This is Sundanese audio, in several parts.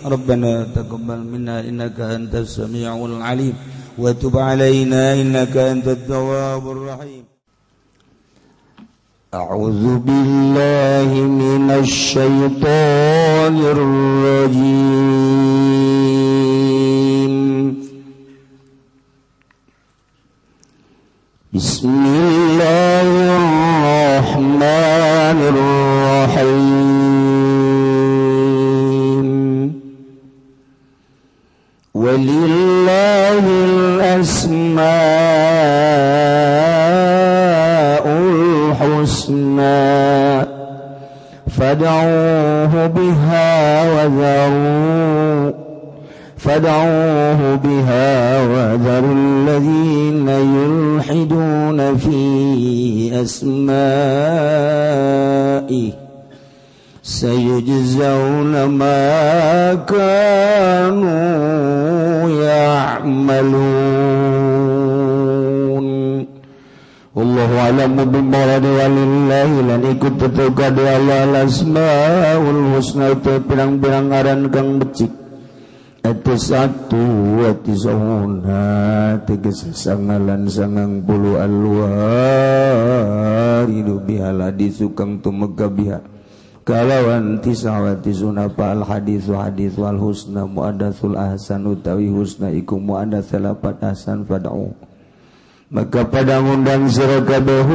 Rabbana taqabbal minna innaka antas samiul alim wa tub alaina innaka antat tawwabur rahim. A'udzu billahi minasy syaithanir rajim. Bismillahirrahmanirrahim. Walillahil asmaul husna fad'uuhu biha wa dharu فادعوه بها وذروا الذين يلحدون في أسمائه سيجزون ما كانوا يعملون. والله أعلم بالمراد ولله lan ikut tetep kade Allah al-asmaul husna pirang-pirang aran kang becik. Satu wa tis'una tegese sangalan 90 alwaridu bihal hadis kang tumega biha kalawan tis'a wa tis'una fa al hadis hadis wal husna muaddatsul ahsan utawi husna iku muaddas lapat ahsan fad'u maka pada ngundang sira kabeh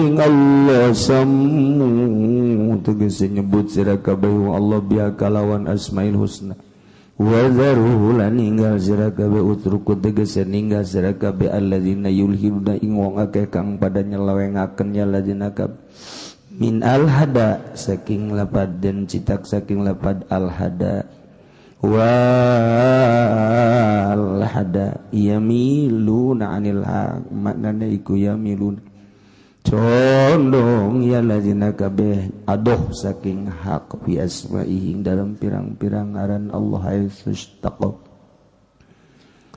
ing Allah samu tegese nyebut sira kabeh Allah biha kalawan asmail husna wa dharuhu lan ninggal sira kabeh utruku tegese ninggal sira kabeh alladzina yulhiduna ing wong akeh kang pada nyelewengaken ya alladzina kab min alhada saking lapad den citak saking lapad alhada wal hada yamiluna anil haq maknane iku yamiluna condong ya lazina kabeh adoh saking hak fi asma'ihi dalam pirang-pirang aran Allah haitsustaqab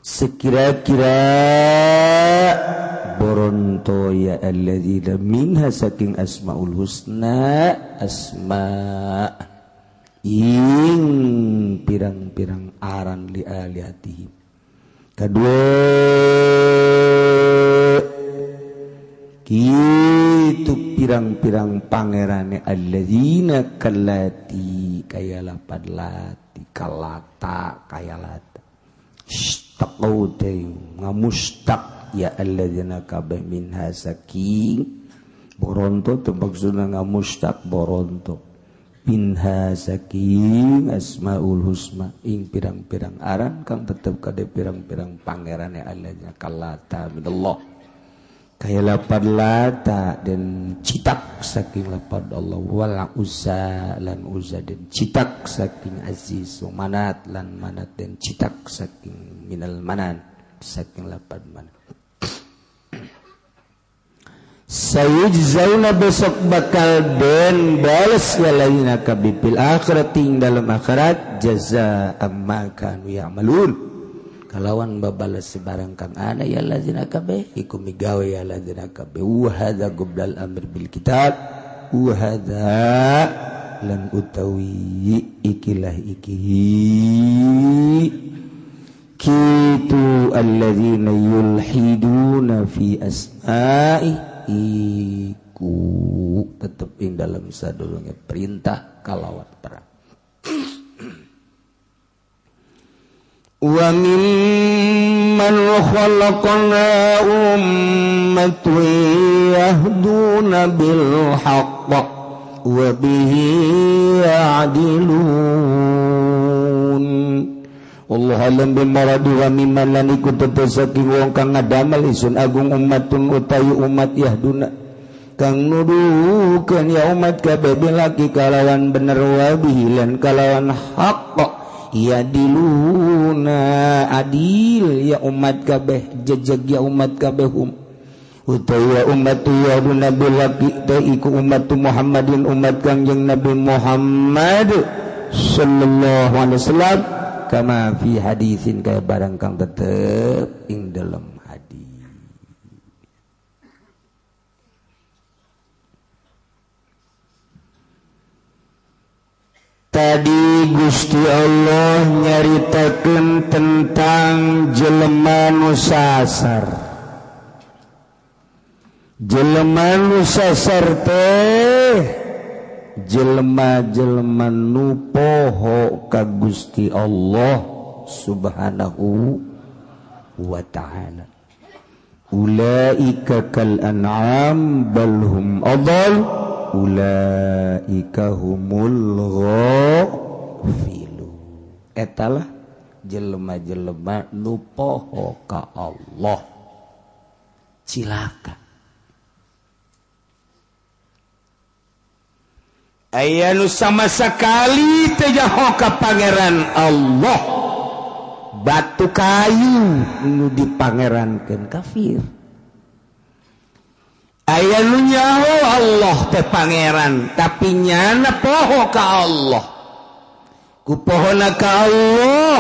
sekira-kira boronto ya alladzina minha saking asmaul husna asma ing pirang-pirang aran li alihatihi kadua kitu pirang-pirang pangerane alladzina kallati kaya lapad lati kalata kaya lata istaqau te ngamustaq ya alladzina kabeh minha saking boronto teu maksudna ngamustaq boronto minha saking asmaul husna ing pirang-pirang aran kang tetep kade pirang-pirang pangerane alladzina kalata minallah kaya lapad lata dan citak saking lapad Allah wala uzza lan uzza dan citak saking aziz manat lan manat dan citak saking minal manan saking lapad manat sayujzauna besok bakal den balas ya laina kabipil akhirat ing dalam akhirat jaza amma kanu ya'malun kalawan babalas sebarang kang ana ya lazina kabeh iku migawe ya lazina kabeh wa hadza qoblal amr bil kitab wa hadza lan utawi ikilah iki kitu alladzina yulhiduna fi asma'i iku tetep ing dalam sadurunge perintah kalawan perang. Wa mimman khalaqna ummatan yahduna bil haqq wa bihi ya'dilun. Wallahu alam bimaradi wa mimman lan iku tetep saking wong kang ngadamel isun agung ummatun utawi umat yahduna kang nuduhkeun ya umat kabeh bilaki kalawan bener wa bihi lan kalawan haqq ya diluna adil ya umat kabeh jejeg ya umat kabeh utawa umat ya nabi laki teh iku umat Muhammadin umat Kangjeng Nabi Muhammad sallallahu alaihi wasallam kama fi hadisin kaya barang kang tetep ing dalem hadis. Tadi Gusti Allah nyaritakeun tentang jelema nu sasar. Jelema nu sasar teh jelema-jelema nu poho ka Gusti Allah Subhanahu wa ta'ala. Ulaika kal an'am bal hum adall ulaika humul ghafilun. Etalah jelema-jelema nu poho ka Allah. Cilaka. Aya nu sama sekali teu nyaho ka Pangeran Allah. Batu kayu nu dipangerankeun kafir. Aya nu nyaho Allah teh pangeran, tapi nyana poho ka Allah. Ku pohona ka Allah,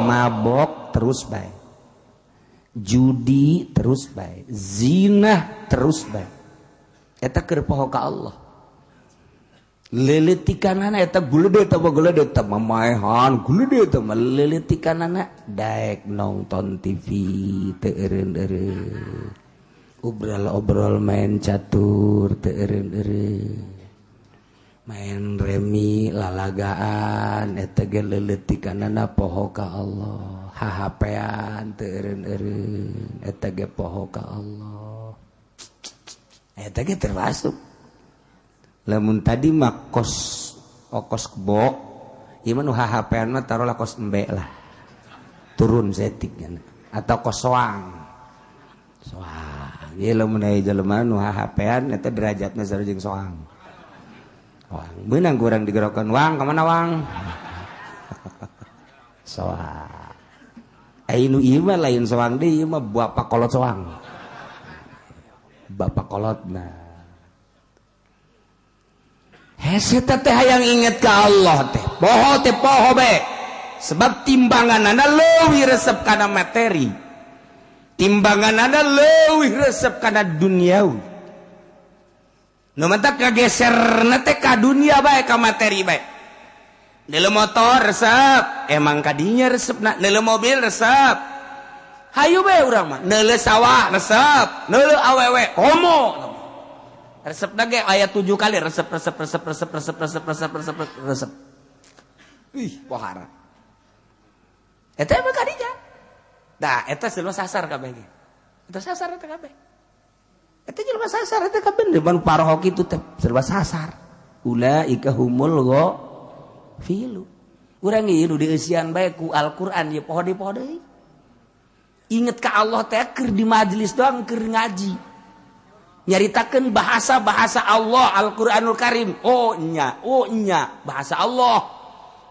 mabok terus bae. Judi terus bae, zina terus bae. Eta keur poho ka Allah. Leletikanana eta gulede eta gulede eta mamaehan gulede eta leletikanana daek nonton TV teu eureun-eureun. Obrol-obrol main catur teu eureun-eureun. Main remi lalagaan eta ge leletikanana poho ka Allah. Hahapean teu eureun-eureun eta ge poho ka Allah. Eta ge termasuk. Lamun tadi mah kos okos kebo, ieu mah nu hahapean mah taruhlah kos embe lah. Turun setik nya atau kos soang. Soang. Ieu lamun aya jelema nu hahapean eta derajatna sarua jeung soang. Wang, beunang kurang digerokan wang ka mana wang? Soang. Ai nu ieu mah lain soang deui, ieu mah bapak kolot soang. Bapak kolotna. Hese teh hayang inget ka Allah teh. Poho teh poho bae. Sebab timbanganana leuwih resep kana materi. Timbanganana leuwih resep kana duniawi. Nu matak kageserna teh ka dunia bae, ka materi bae. Neuleuh motor resep, emang kadinya resepna. Neuleuh mobil resep. Hayu bae urang mah. Neuleuh sawah resep, neuleuh awewe komo. Resep ge ayat 7 kali resep resep resep resep resep resep resep resep resep. Ih, pohara. Eta emang kadinya. Dah, eta jelema sasar kabeh ge. Eta sasar eta kabeh. Eta jelema sasar eta kabeh depan paroho kitu teh jelema sasar. Ulaika humul ghafilu. Urang ieu nu dieusian bae ku Al-Qur'an ieu poho deui poho deui. Inget ka Allah teh keur di majelis doang keur ngaji. Nyaritakeun bahasa-bahasa Allah Al-Qur'anul Karim. Oh nya bahasa Allah.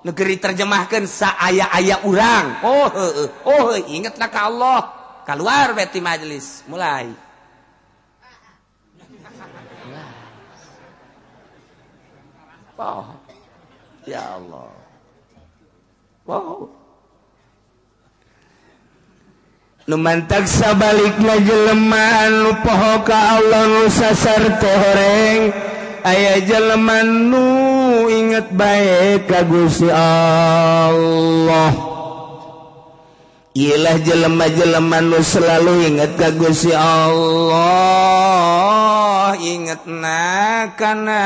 Negeri terjemahkeun saaya-aya urang. Oh heueuh, oh ingetna ka Allah. Kaluar we ti majelis, mulai. Oh. Ya Allah. Wow. Nu mantak sabalikna jelema nu poho ka Allah nu sasar teh horeng aya jelema nu inget bae ka Gusti Allah. Iyalah jelema-jelema nu selalu inget ka Gusti Allah, ingetna kana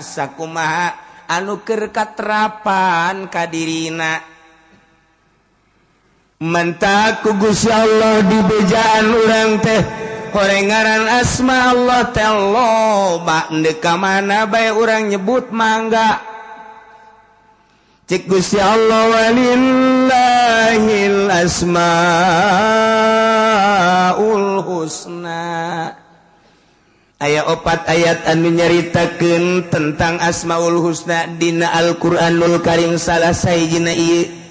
sakumaha anu keur katerapan ka dirina. Mantak ku Gusti Allah di bejaan urang teh horeng ngaran asma Allah teh loba ndek ka mana bae urang nyebut mangga. Cek Gusti Allah walillahil asmaul husna. Aya 4 ayat anu nyaritakeun tentang asmaul husna dina Al-Qur'anul Karim salah sahijina ieu.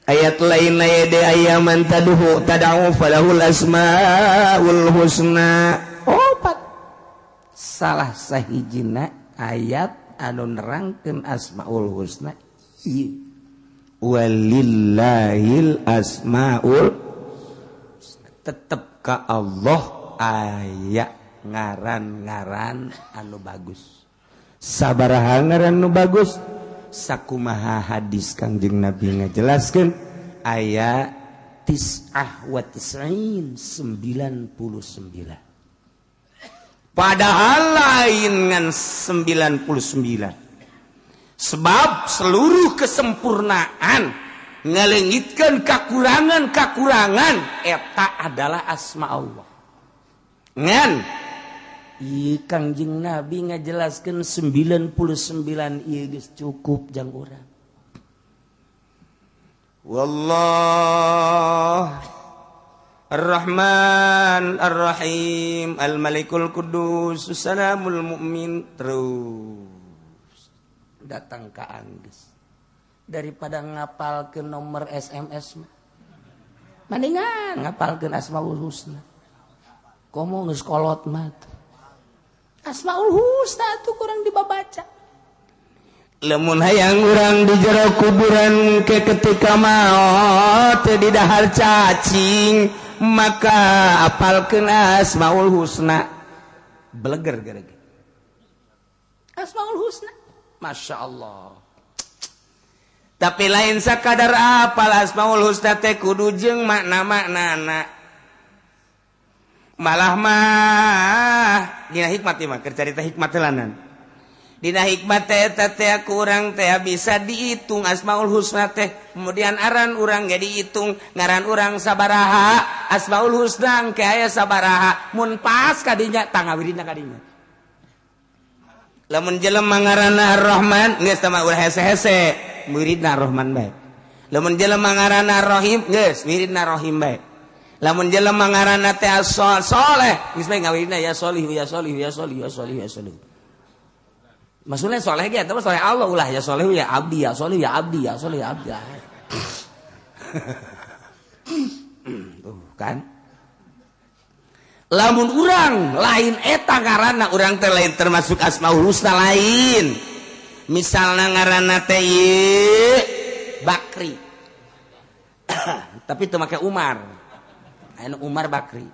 Ayat lain aya de ayaman taduhu tad'u falahul asmaul husna. 4. Salah sahijina ayat anu nerangkeun asmaul husna ieu. Walillahil asmaul husna. Tetep ka Allah aya ngaran-ngaran anu bagus. Sabaraha ngaran nu bagus sakumaha hadis Kangjeng Nabi ngajelaskeun aya tis'ah wa tis'in 99. Padahal lain ngan 99. Sebab seluruh kesempurnaan ngalengitkeun kakurangan-kakurangan eta adalah asma Allah. Ngan ieu Kangjeng Nabi ngajelaskeun 99 ieu geus cukup jang urang. Wallah Ar-Rahman Ar-Rahim Al-Malikul Qudus Salamul Mu'min terus datang ka anggeus daripada ngapalkeun nomor SMS mah mendingan ngapalkeun Asmaul Husna. Komo geus kolot mah Asmaul Husna tuh kurang dibabaca. Lamun hayang urang di jero kuburan ke ketika maot di dahar cacing maka apalkeun Asmaul Husna. Beleger gara-gara Asmaul Husna. Masya Allah. Tapi lain sakadar apal Asmaul Husna teh kudu jeung makna-maknana. Malah mah dina hikmat ieu mah keur carita hikmat heulanan. Dina hikmat teh eta teh kurang teh bisa dihitung Asmaul Husna teh. Kemudian aran urang ge dihitung, ngaran urang sabaraha, Asmaul Husna engke aya sabaraha. Mun pas kadinya tangawirina kadinya. Lamun jelema ngaranna Ar-Rahman geus teh mah ulah hese-hese, muridna Ar-Rahman bae. Lamun jelema ngaranna Ar-Rahim geus muridna Rahim bae. Lamun jelema ngaranna teh Soleh geus bae ngawirina ya Solih ya Solih ya Solih ya Solih ya Solih. Maksudnya soleh ge eta mah soleh Allah ulah ya soleh ya abdi ya soleh ya abdi ya soleh ya abdi. Tuh kan. Lamun urang lain eta ngaranna urang teh lain termasuk Asmaul Husna lain. Misalna ngaranna teh Bakri. Tapi teu make Umar. Anu Umar Bakri.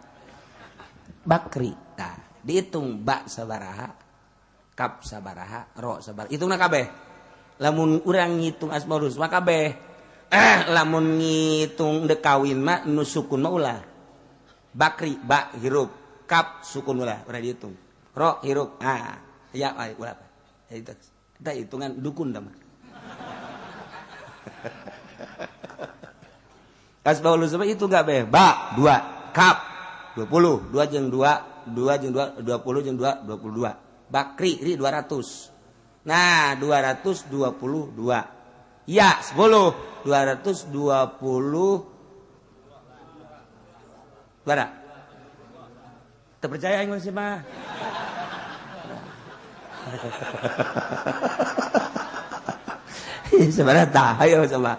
Bakri. Tah, dihitung ba sabaraha, kap sabaraha, ro sabaraha. Hitungna kabeh. Lamun urang ngitung Asmaul Husna kabeh. Lamun ngitung deuk kawin mah nu sukun mah ulah. Bakri ba hirup, kap sukun ulah, ulah dihitung. Ro hirup, ah ya ulah. Itu eta hitungan dukun da mah. Asmaul Husna itu kabeh. Ba 2, kap 20, 2 jeung 2, 2 jeung 2, 20 jeung 2, 22. Bakri ri 200. Nah, 222. Ya, 10, 220. Bara. Terpercaya aing sih mah. Sebenarnya tah ayo coba.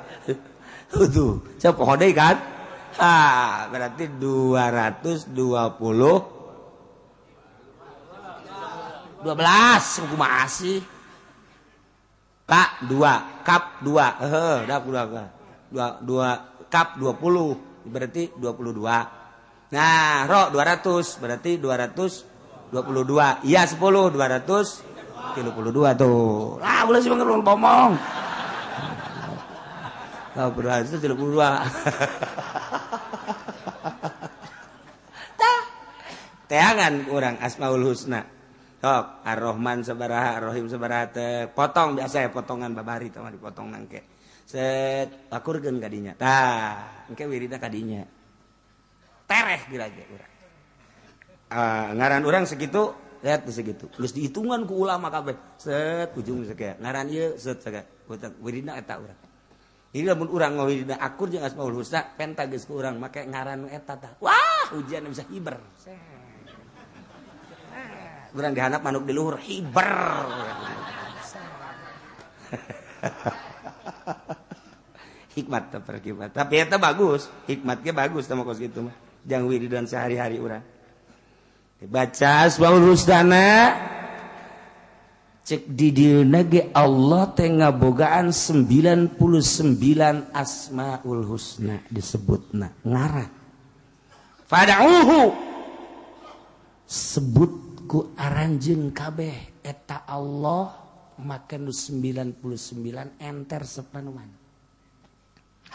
Tuh, coba poho deui kan? Ah, berarti 220 12 kumaha sih? K 2, kap 2. Heuh, dah 2 2 kap 20 berarti 22. Nah, ro 200 berarti 222. Iya 10 232 tuh. Lah ulah sih ngomong ngomong. Oh, 232. Tah. Teangan urang Asmaul Husna. Sok, Ar-Rahman sabaraha, Ar-Rahim sabaraha teh. Potong biasa ya potongan babari teh mah dipotong nangke. Set akurkeun ka dinya. Tah, engke wiridna ka dinya. Tereh dirage urang. Ngaran urang segitu, lihat segitu. Geus dihitungan ku ulama kabeh. Set ujung sakieu. Ngaran ieu set sakieu. Wiridna eta urang. Jadi lamun urang ngawiridna akur jeung Asmaul Husna, penta geus ku urang make ngaran nu eta tah. Wah, ujian bisa hiber. Urang dihandap manuk di luhur hiber. Hikmat teh perkibat. Tapi eta bagus, hikmatnya bagus sama kos kitu mah. Jang wiridan sehari-hari urang. Dibaca Asmaul Husna cek di dieuna ge Allah teh ngabogaan 99 Asmaul Husna disebutna ngaran. Fad'uhu sebut ku aranjeun kabeh Eta Allah make nu 99 enter resepna nu mana?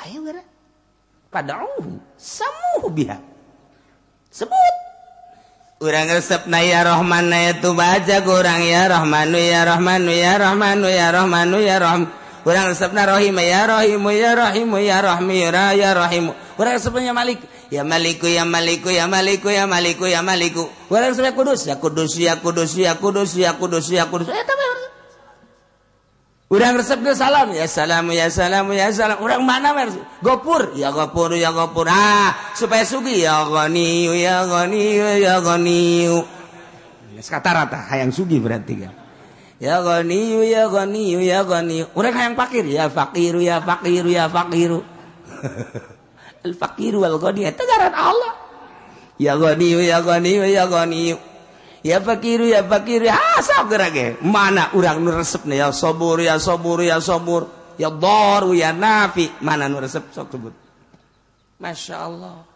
Ayo geura. Padauhu samuhu biha. Sebut. Urang resepna ya Rahman ya tu baca kurang ya Rahmanu ya Rahmanu ya Rahmanu ya Rahmanu ya Rahim. Urang resepna Rahim ya Rahimu ya Rahimu ya Rahmi ya Rahimu. Urang resepna Malik ya Maliku ya Maliku ya Maliku ya Maliku ya Maliku. Urang resepna Kudus ya Kudus ya Kudus ya Kudus ya Kudus ya Kudus. Eta mah urang resepna salam ya salamu ya salamu ya salam. Urang mana mer? Gopur ya gopur ya gopur. Ah, supaya sugi ya ghaniyu ya ghaniyu ya ghaniyu. Geus kata rata hayang sugi berarti kan. Ya ghaniyu ya ghaniyu ya ghaniyu. Urang hayang fakir ya fakiru ya fakiru ya fakiru. Al fakiru wal ghani eta ngaran Allah. Ya ghaniyu ya ghaniyu ya ghaniyu. Ya fakiru ya fakiru. Ah sok geura ge. Mana urang nu resepna ya sabur ya sabur ya sabur ya daru ya nafi. Mana nu resep sok sebut. Masya Allah.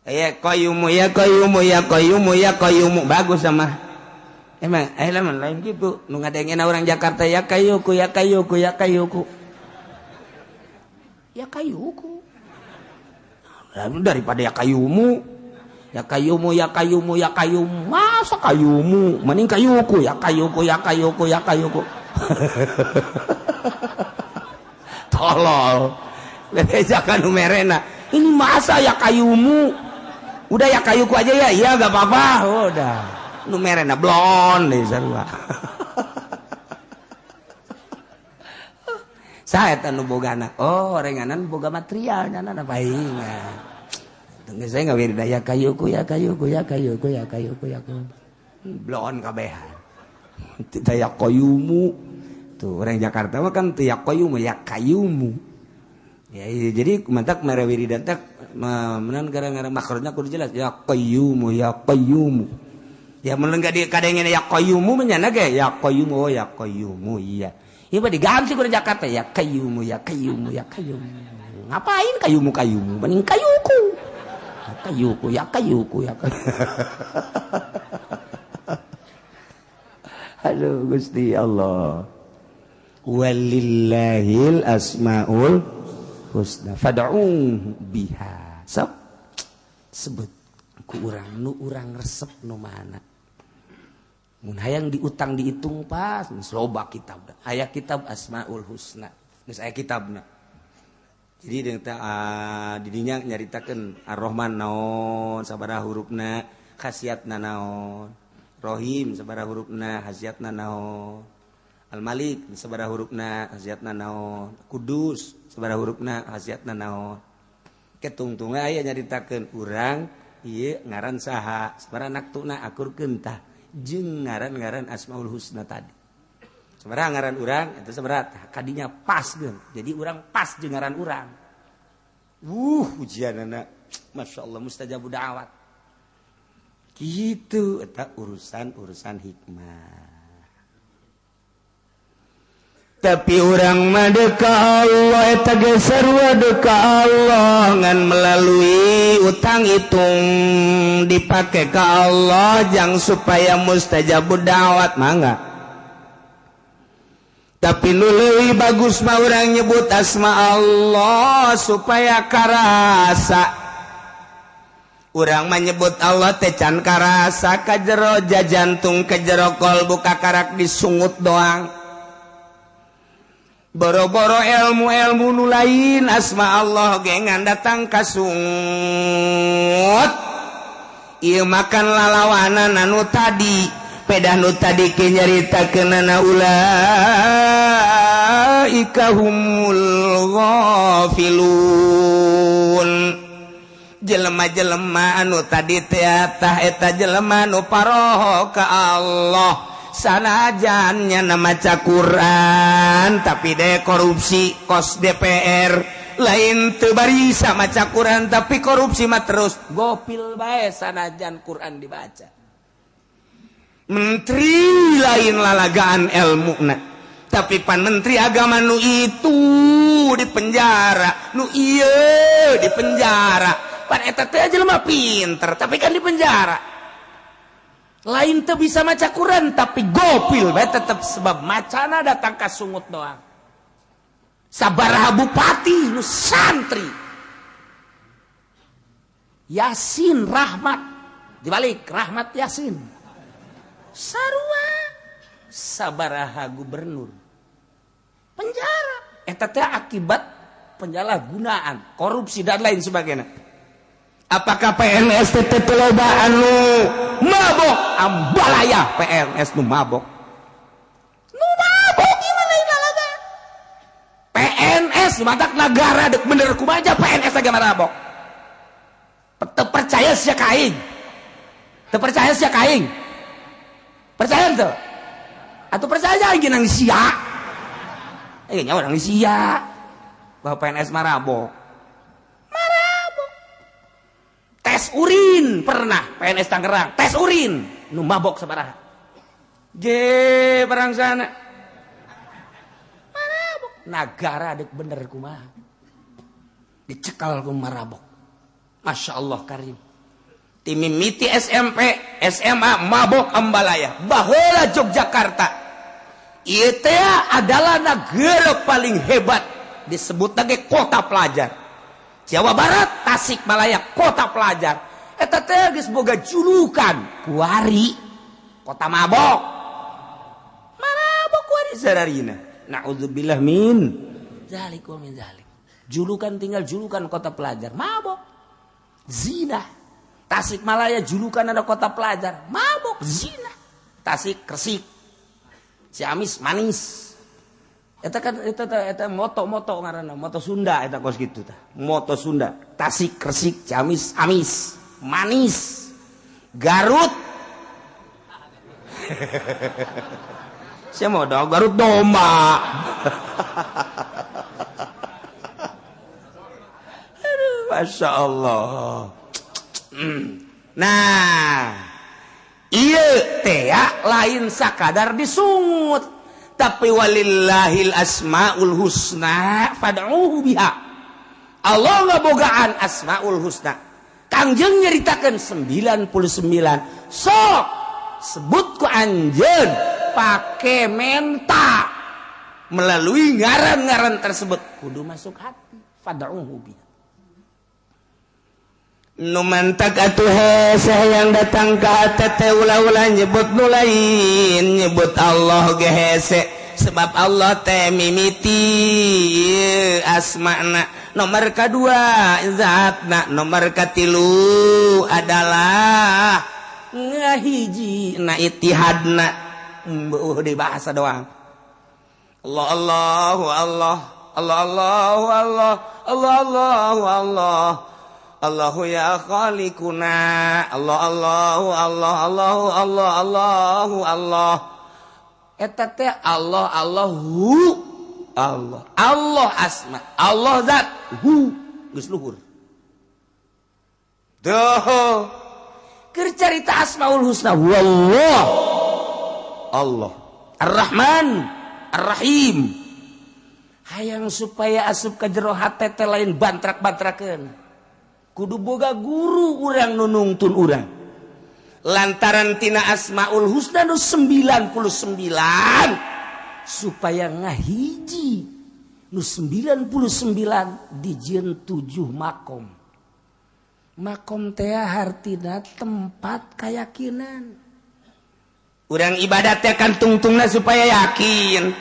Ya qayyumu ya qayyumu ya qayyumu ya qayyumu. Bagus sama. Emang lamun lain gitu nu ngadengena orang Jakarta ya kayuku ya kayuku ya kayuku. Ya kayuku. Daripada ya kayumu. Ya kayumu ya kayumu ya kayumu. Masa kayumu? Mending kayuku ya kayuku ya kayuku ya kayuku. Tolol. Bebejakan nu merena. Ini masa ya kayumu? Udah ya kayuku aja ya. Iya enggak apa-apa. Udah. Nu merena blon deui sarua. Saha eta nu boga anak? Oh, orenganan boga material nya na paingan. Tunggu saya nggak wirda ya kayuku ya kayuku ya kayuku ya kayuku ya kayuku. Blon kabehan. Tidak ya kayumu. Tuh orang Jakarta mah kan ya kayumu ya kayumu. Ya jadi mantak mere wiridan teh menan gara-gara makrotnya kudu jelas ya kayumu ya kayumu. Ya mun enggak di kadengena ya kayumu menyana ge ya kayumu oh ya kayumu iya. Ieu mah diganti ku Jakarta ya kayumu ya kayumu ya kayumu. Ngapain kayumu kayumu mending kayuku. Kayuku ya kayuku ya kayuku. Aduh Gusti Allah. Walillahil asmaul husna fad'uhu biha. Sok sebut ku urang nu urang resep nu mana. Mun hayang diutang dihitung pas geus loba kitab. Aya kitab Asmaul Husna. Geus aya kitabna. Jadi didinya nyaritakeun Ar-Rahman naon sabaraha hurufna, khasiatna naon. Rahim sabaraha hurufna, khasiatna naon. Al-Malik sabaraha hurufna, khasiatna naon. Kudus sabaraha hurufna, khasiatna naon. Ketungtunga aya nyaritakeun urang ieu ngaran saha, sabaraha naktuna akurkeun tah jeung ngaran-ngaran Asmaul Husna tadi. Sabaraha ngaran urang eta sabaraha kadinya pas geun. Jadi urang pas jeung ngaran urang. Ujianana Masya Allah mustajabu da'wat. Gitu eta urusan-urusan hikmah. Tapi urang mah deuk ka Allah eta ge sarua deuk ka Allah ngan melalui utang hitung dipake ka Allah jang supaya mustajabu da'wat mangga. Tapi nu leuwih bagus mah urang nyebut asma Allah supaya karasa. Urang menyebut Allah teh can karasa ka jero jantung ka jero kolbu kakarak disungut doang. Boro-boro ilmu-ilmu nu lain asma Allah ge ngan datang kasungut. Ieu makan lalawanan anu tadi. Pedah nu tadi ke nyaritakeunana ulaika humul ghafilun. Jelema-jelema anu tadi teh tah eta jelema nu paroho ka Allah. Sanajan nya maca Quran tapi de korupsi kos DPR lain teu barisa maca Quran tapi korupsi mah terus gopil bae sanajan Quran dibaca. Menteri lain lalagaan ilmuna tapi pan menteri agama nu itu di penjara nu ieu di penjara pan eta teh jelema pinter tapi kan di penjara. Lain teu bisa maca Quran tapi gopil bae tetep sebab macana datang ka sungut doang. Sabaraha bupati nu santri. Yasin Rahmat dibalik Rahmat Yasin. Sarua sabaraha gubernur penjara eta teh akibat penyalahgunaan, korupsi dan lain sebagainya. Apakah PNS teh teu loba anu mabok? Ambalaya PNS nu mabok. Nu mabok gimana lalaga? PNS matak nagara dek bener kumaha PNS lagi mabok. Teu percaya sia ka aing. Teu percaya sia ka aing. Percaya teu? Atuh percaya aing nang sia. Nyawa nang sia. Bahwa PNS marabok. Marabok. Tes urin pernah PNS Tangerang, tes urin nu mabok sabaraha. Je perang sana. Marabok. Nagara dek bener kumaha. Dicekal ku marabok. Masya Allah karim. Timimiti SMP, SMA mabok ambalaya. Baheula Yogyakarta. Ieu teh adalah negara paling hebat disebut lagi kota pelajar. Jawa Barat, Tasikmalaya kota pelajar. Eta teh geus boga julukan kuari kota mabok. Mabok kuari sararina. Naudzubillah min zalik wa min zalik. Julukan tinggal julukan kota pelajar, mabok. Zina. Tasikmalaya julukan ada kota pelajar, mabok, zina. Tasik Resik. Ciamis manis. Eta kan eta moto-moto ngaranna, moto Sunda eta kos kitu tah. Moto Sunda, Tasik Resik, Ciamis amis, manis. Garut. Saya mau dong Garut domba. Aduh, Masya Allah. Nah, ieu teh lain sakadar disungut, tapi walillahil asmaul husna fad'uhu biha. Allah ngabogaan asmaul husna. Kangjeng nyaritakeun 99. Sok sebut ku anjeun pake menta melalui ngaran-ngaran tersebut kudu masuk hati fad'uhu biha. Nu mantak atuh hese yang datang ka hate teh ulah-ulah nyebut nu lain, nyebut Allah ge hese sebab Allah teh mimiti asmana. Nomor kedua zatna, nomor katilu adalah ngahiji na itihadna. Beuh di bahasa doang. Allah Allahu Allah Allah Allahu Allah Allah Allahu Allah Allahu ya khaliquna Allah Allahu Allah Allahu Allah Allahu Allah. Eta teh Allah Allahu Allah Allah asma Allah zat hu geus luhur. Duh keur carita asmaul husna wallah Allah Ar-Rahman Ar-Rahim. Hayang supaya asup ka jero hate teh lain bantrak-bantrakeun. Kudu boga guru urang nu nungtun urang. Lantaran tina asmaul husna nu 99 supaya ngahiji nu 99 dijieun 7 makom. Makom teh hartina tempat keyakinan. Urang ibadat teh kan tungtungna supaya yakin.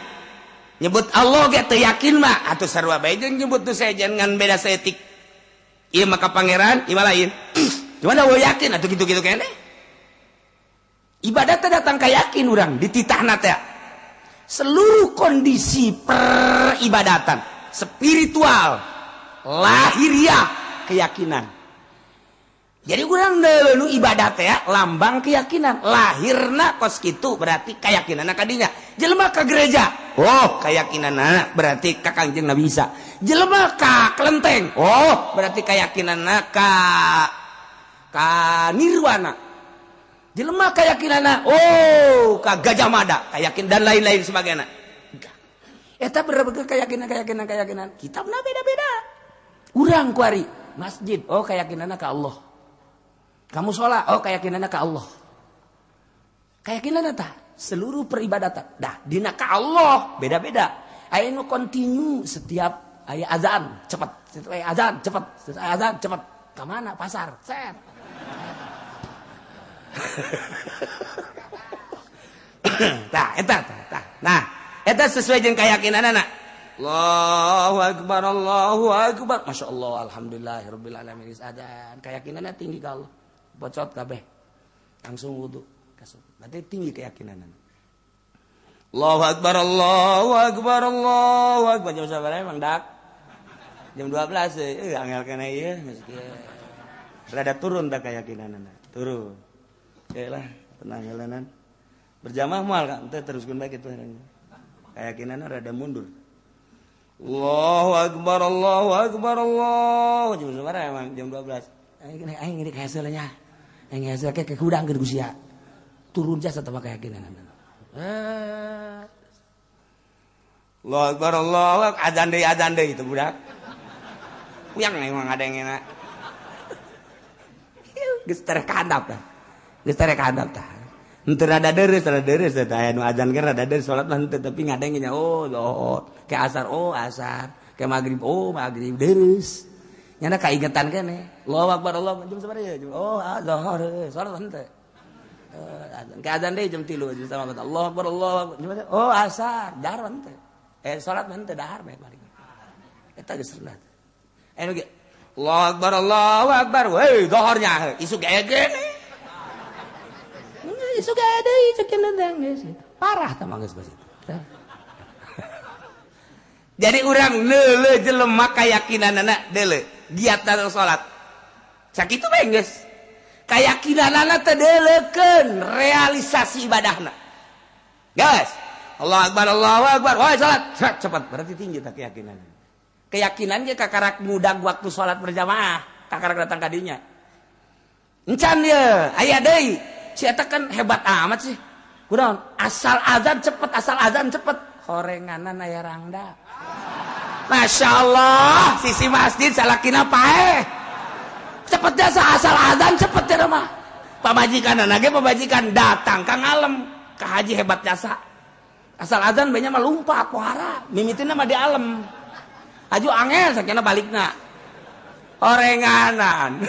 Nyebut Allah ge teu yakin mah atuh sarua bae jeung nyebut nu sejen ngan beda saeutik. Iya maka pangeran, iya lain. Cuman dah yakin atau gitu-gitu kene. Ibadah teh datang ka yakin urang dititahna teh. Seluruh kondisi peribadatan, spiritual, lahiriah, keyakinan. Jadi urang nu ibadah teh lambang keyakinan, lahirna kos kitu berarti keyakinanna kadinya. Jelema ka gereja, oh keyakinanna berarti ka Kangjeng Nabi Isa. Jelema ka kelenteng, oh berarti keyakinanna ka nirwana. Jelema keyakinanna oh ka Gajah Mada, keyakin dan lain-lain sebagainya. Eta berbagai keyakinan keyakinan keyakinan. Kitabna beda-beda. Urang kuari masjid, oh keyakinanna ka Allah. Kamu sholat, oh keyakinanna ka Allah. Keyakinan eta seluruh peribadatan. Dah dina ka Allah beda-beda. Aya nu continue setiap aya azan cepet, setiap aya azan cepet, setiap aya azan cepet. Ka mana pasar? Set. Tah eta tah. Nah, eta sesuai jeung keyakinanana. Allahu akbar, Allahu akbar. Masya Allah, alhamdulillahirabbil alamin. Azan keyakinanna tinggi ka Allah. Bocot kabeh. Langsung wudu. Berarti tinggi keyakinanna. Allahu akbar, Allahu akbar, Allahu akbar. Jam sabaraha emang dak? Jam 12 euy, angel kana ieu geus kieu. Rada turun tak keyakinanna. Turun. Oke lah, tenang heuleunnan. Berjamaah moal kan teh teruskeun bae kitu. Keyakinanna rada mundur. Allahu akbar, Allahu akbar, Allah. Jam sabaraha emang? Jam 12. Aing aing rek hasilnya nya. Aing hasil ke kudang keur sia. Turun jasa teh keyakinan. Allahu akbar, Allahu akbar. Azan deui itu budak. Puyang emang ada yang enak. Geus terek handap tah. Geus terek handap tah. Henteu rada deureuh teh aya nu azan ge rada deureuh salat mah henteu tapi ngadengnya oh lohor. Ke asar oh asar, ke magrib oh magrib deureuh. Nyana kaingetan keneh. Allahu akbar Allah jam sabaraha ya? Oh lohor salat henteu. Ke azan deui jam 3 jam 3 Allahu akbar Allahu akbar. Oh asar dahar henteu. Salat mah henteu dahar bae balik. Eta geus rendah. Anu ge Allahu akbar Allahu akbar. Weh dohornya isuk ege. Isuk aya deui cek cenah geus. Parah tah mah geus geus. Jadi urang leuleuh jelema kayakinanana deuleuh giat datang salat. Sakitu bae geus. Kayakinanana teh deuleukeun realisasi ibadahna. Geus. Allahu akbar Allahu akbar. Woi salat, cepat berarti tinggi tah keyakinan. Keyakinan ge kakarak mudag waktu salat berjamaah, kakarak datang ka dinya. Encan ye, aya deui. Si eta kan hebat amat sih. Kunaon? Asal azan cepet, asal azan cepet. Horenganan aya rangda. Masya Allah, sisi masjid salakina paeh. Cepet jasa asal azan cepet ya mah. Pamajikan ge pamajikan datang ka ngalem, ka haji hebat jasa. Asal azan banyak mah lumpat pohara, mimitina mah di alem. Aju angel sakina balikna. Horenganan.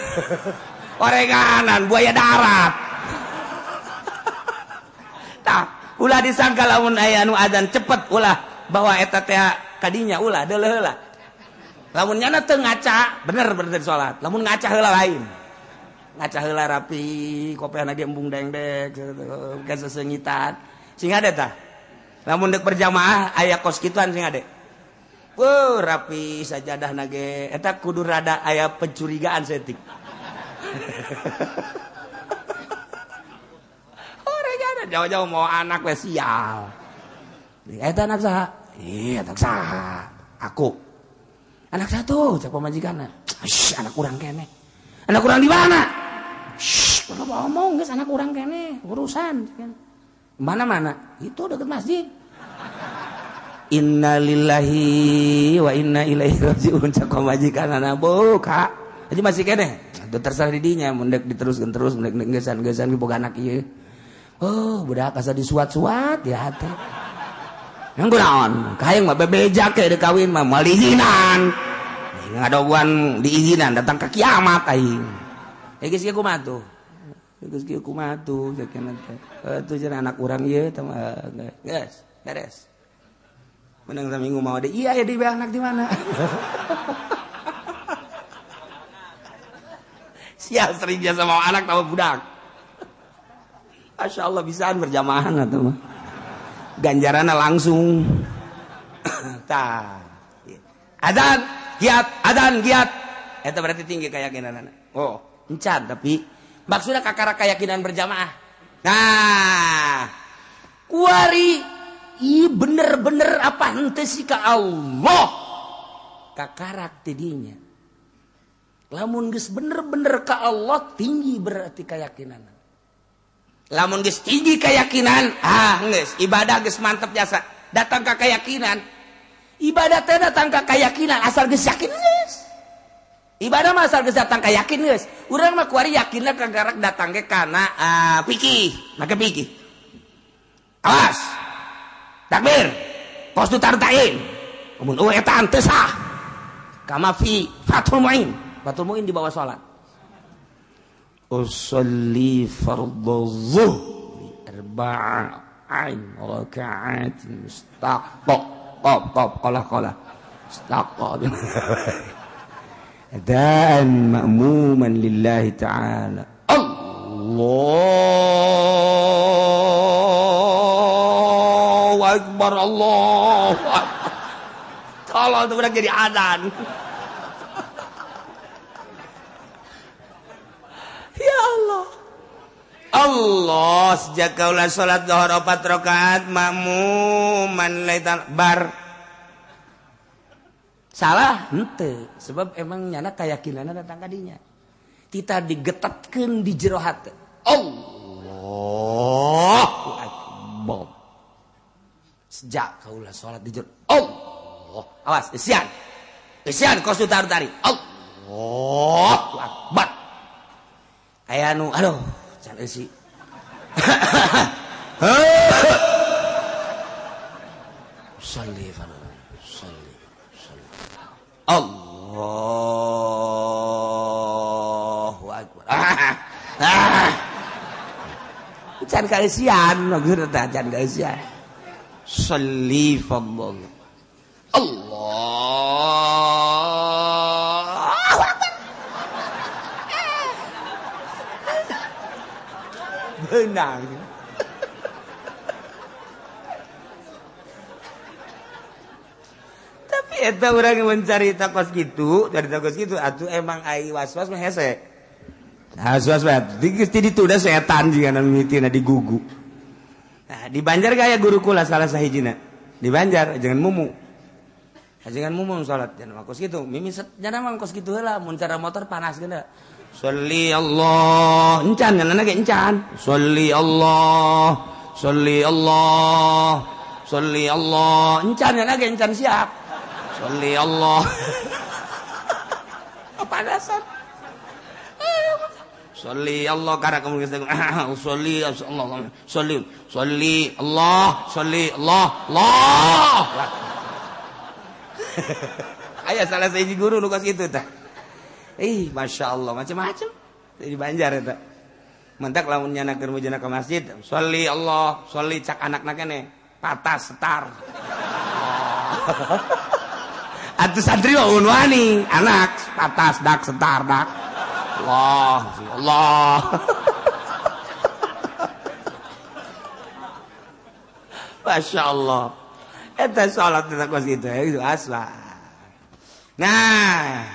Horenganan buaya darat. Tah, ulah disangka lamun aya anu azan cepet ulah bahwa eta teh kadinya ulah deuleuh heula. Lamun nyana teu ngaca, bener bener salat. Lamun ngaca heula lain. Ngaca heula rapi, kopehna ge embung dengdek, bukan sesengitan. Sing ade tah. Lamun deuk berjamaah aya kos kituan sing ade. Wuh, rapi sajadahna ge eta kudu rada aya pencurigaan setik. Jauh-jauh mau anak we sial. Eta anak saha? Ih, anak saha? Aku. Anak satu, cek pamajikanna. Shh, anak urang keneh. Anak urang di mana? Shh, ulah ngomong geus anak urang keneh, urusan. Mana-mana? Itu deket masjid. Innalillahi wa inna ilaihi rajiun cek pamajikanna buka. Jadi masih keneh. Atuh terserah di dinya mun deuk diteruskeun terus mun deuk geusan-geusan boga anak ieu. Oh, budak asa disuat-suat ya hati. Yang kunaon? Kahayang mah bebeja ke deuk kawin mah moal diizinan. Ngadoguan diizinan datang ke kiamat aing. Geus kieu kumaha tuh? Geus kieu kumaha tuh sakeuna teh. Atuh cenah anak urang ieu teh mah geus, beres. Menang saminggu mau deui. Iya ya di anak di mana? Sial sering biasa mau anak tahu budak. Masya Allah bisaan berjamaah atau mah ganjaranna langsung. Tah. Adzan giat, adzan giat. Eta berarti tinggi keyakinanana. Oh, encan tapi maksudnya kakara keyakinan berjamaah. Nah, kuari i bener-bener apa henteu sih ka Allah. Kakarak tidinya. Lamun geus bener-bener ka Allah tinggi berarti keyakinan. Lamun geus tinggi keyakinan, ah geus ibadah geus mantep jasa. Datang ka keyakinan. Ibadah teh datang ka keyakinan asal geus yakin geus. Ibadah mah asal geus datang ka yakin geus. Urang mah kuari yakinna kagarak datang ge kana fikih, make fikih. Awas. Takbir. Kos du tartain. Mun eueuh eta teu sah. Kama fi Fathul Muin. Fathul Muin di bawah salat. Usolli fardhu zuhri arba'in raka'at mustaqqa qaf qaf qala qala mustaqqa adaan ma'muman lillahi ta'ala. Allahu akbar, Allahu akbar. Tolong tuh budak jadi adzan. Ya Allah. Allah sejak kaulah salat zuhur 4 rakaat makmuman laitan bar. Salah henteu, sebab emang nyana keyakinanna datang ka dinya. Tita digetetkeun di jero hate. Allahu akbar. Sejak kaulah salat di jero Allah. Awas, isian. Isian kos taru-tari. Allahu akbar. Aya nu aduh can eusi. Sholli sholli sholli. Allahu akbar. Can kaeusian maksudna teh can kaeusian. Sholli fadl. Allahu akbar. Benang. Tapi eta urang mencari takos gitu, dari takos gitu atuh emang ai was-was mah hese. Was-was mah di ditu da setan jiga mimitina digugu. Nah, di Banjar gaya guru kula salah sahijina. Di Banjar jangan mumu. Jangan mumu salat jangan kos kitu. Mimi jangan mah kos kitu heula mun cara motor panas geuna. Sholli Allah, encan nyanana ge encan. Sholli Allah, sholli Allah, sholli Allah, encan nyanana ge encan siap. Sholli Allah. Kepanasan. Sholli Allah karena kamu geus sholli Allah, sholli, sholli Allah, sholli Allah, Allah. Aya salah sahiji guru nu kos kitu tah. Ih, masya Allah, macam-macam di Banjar eta. Mentak lamun nyana keur mujana ka masjid, sholli Allah, sholli cak anakna keneh, patas setar. Atuh santri mah wani, anak patas dak setar dak. Allah, Allah. Masya Allah. Eta salat eta kos kitu, itu asla. Nah,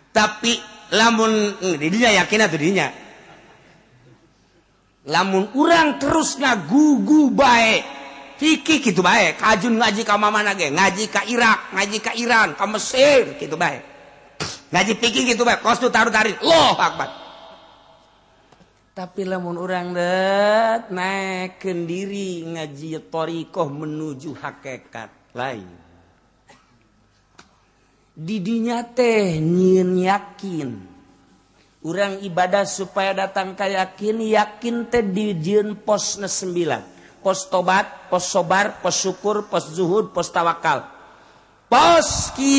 tapi lamun didinya yakin atuh didinya. Lamun urang terus ngagugu bae, fikih kitu bae, kajun ngaji ka mamana ge, ngaji ka Irak, ngaji ka Iran, ka Mesir kitu bae. Ngaji fikih kitu bae, kos tu taruh-tarik, Allahu akbar. Tapi lamun urang det naekkeun diri ngaji thariqah menuju hakikat lain. Didinya teh nyieun yakin. Urang ibadah supaya datang ka yakin, yakin teh dijieun posna 9. Pos tobat, pos sobar, pos syukur, pos zuhud, pos tawakal. Pos kitu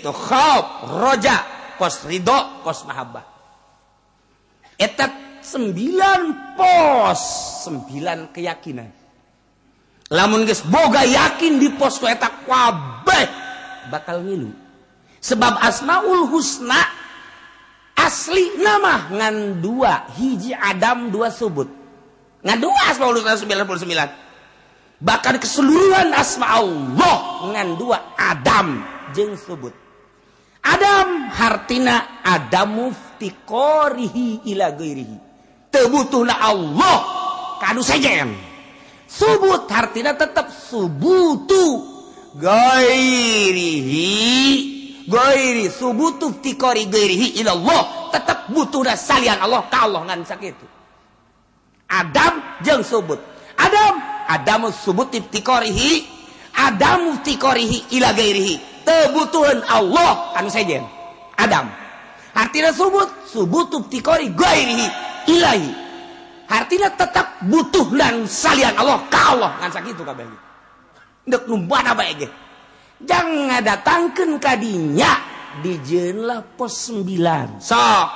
khauf, roja, pos ridho, pos mahabbah. Eta 9 pos, 9 keyakinan. Lamun geus boga yakin di pos ku eta kabeh bakal ngilu. Sebab Asmaul Husna asli nama ngan 2, hiji Adam 2 subut. Ngan 2 Asmaul Husna 99. Bahkan keseluruhan asma Allah ngan 2 Adam jeung subut. Adam hartina adamu ftiqorihi ila ghairihi. Teu butuhna Allah kanu sejen. Subut hartina tetap subutu ghairihi ghairi subutu ftiqori ghairihi ila Allah, tetap butuhna salian Allah ka Allah ngan sakitu. Adam jeung subut. Adam adamu subut ftiqorihi adamu ftiqorihi ila ghairihi. Teu butuheun Allah anu sejen. Adam artina subut subutu ftiqori ghairihi ilahi. Artinya tetap butuh dan salian Allah ka Allah ngan sakitu kabeh. Deuk nu mana bae ge. Jangan datangkeun ka dinya dijieunlah pos 9. Sok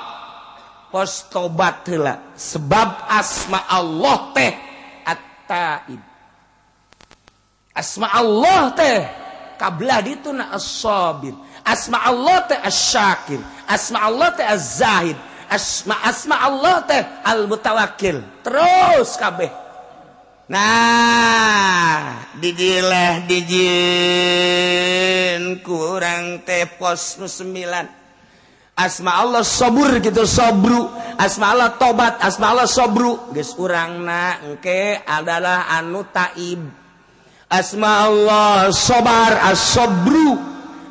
pos tobat heula sebab asma Allah teh at-taib. Asma Allah teh kablah dituna as-sabir. Asma Allah teh as-syakir. Asma Allah teh az-zahid. Asma Allah teh al-mutawakkil. Terus kabeh. Nah, dijileh dijieun kurang teh pos nu 9. Asma Allah sabur gitu sabru, asma Allah tobat, asma Allah sabru. Geus urangna engke adalah anu taib. Asma Allah sobar as-sabru.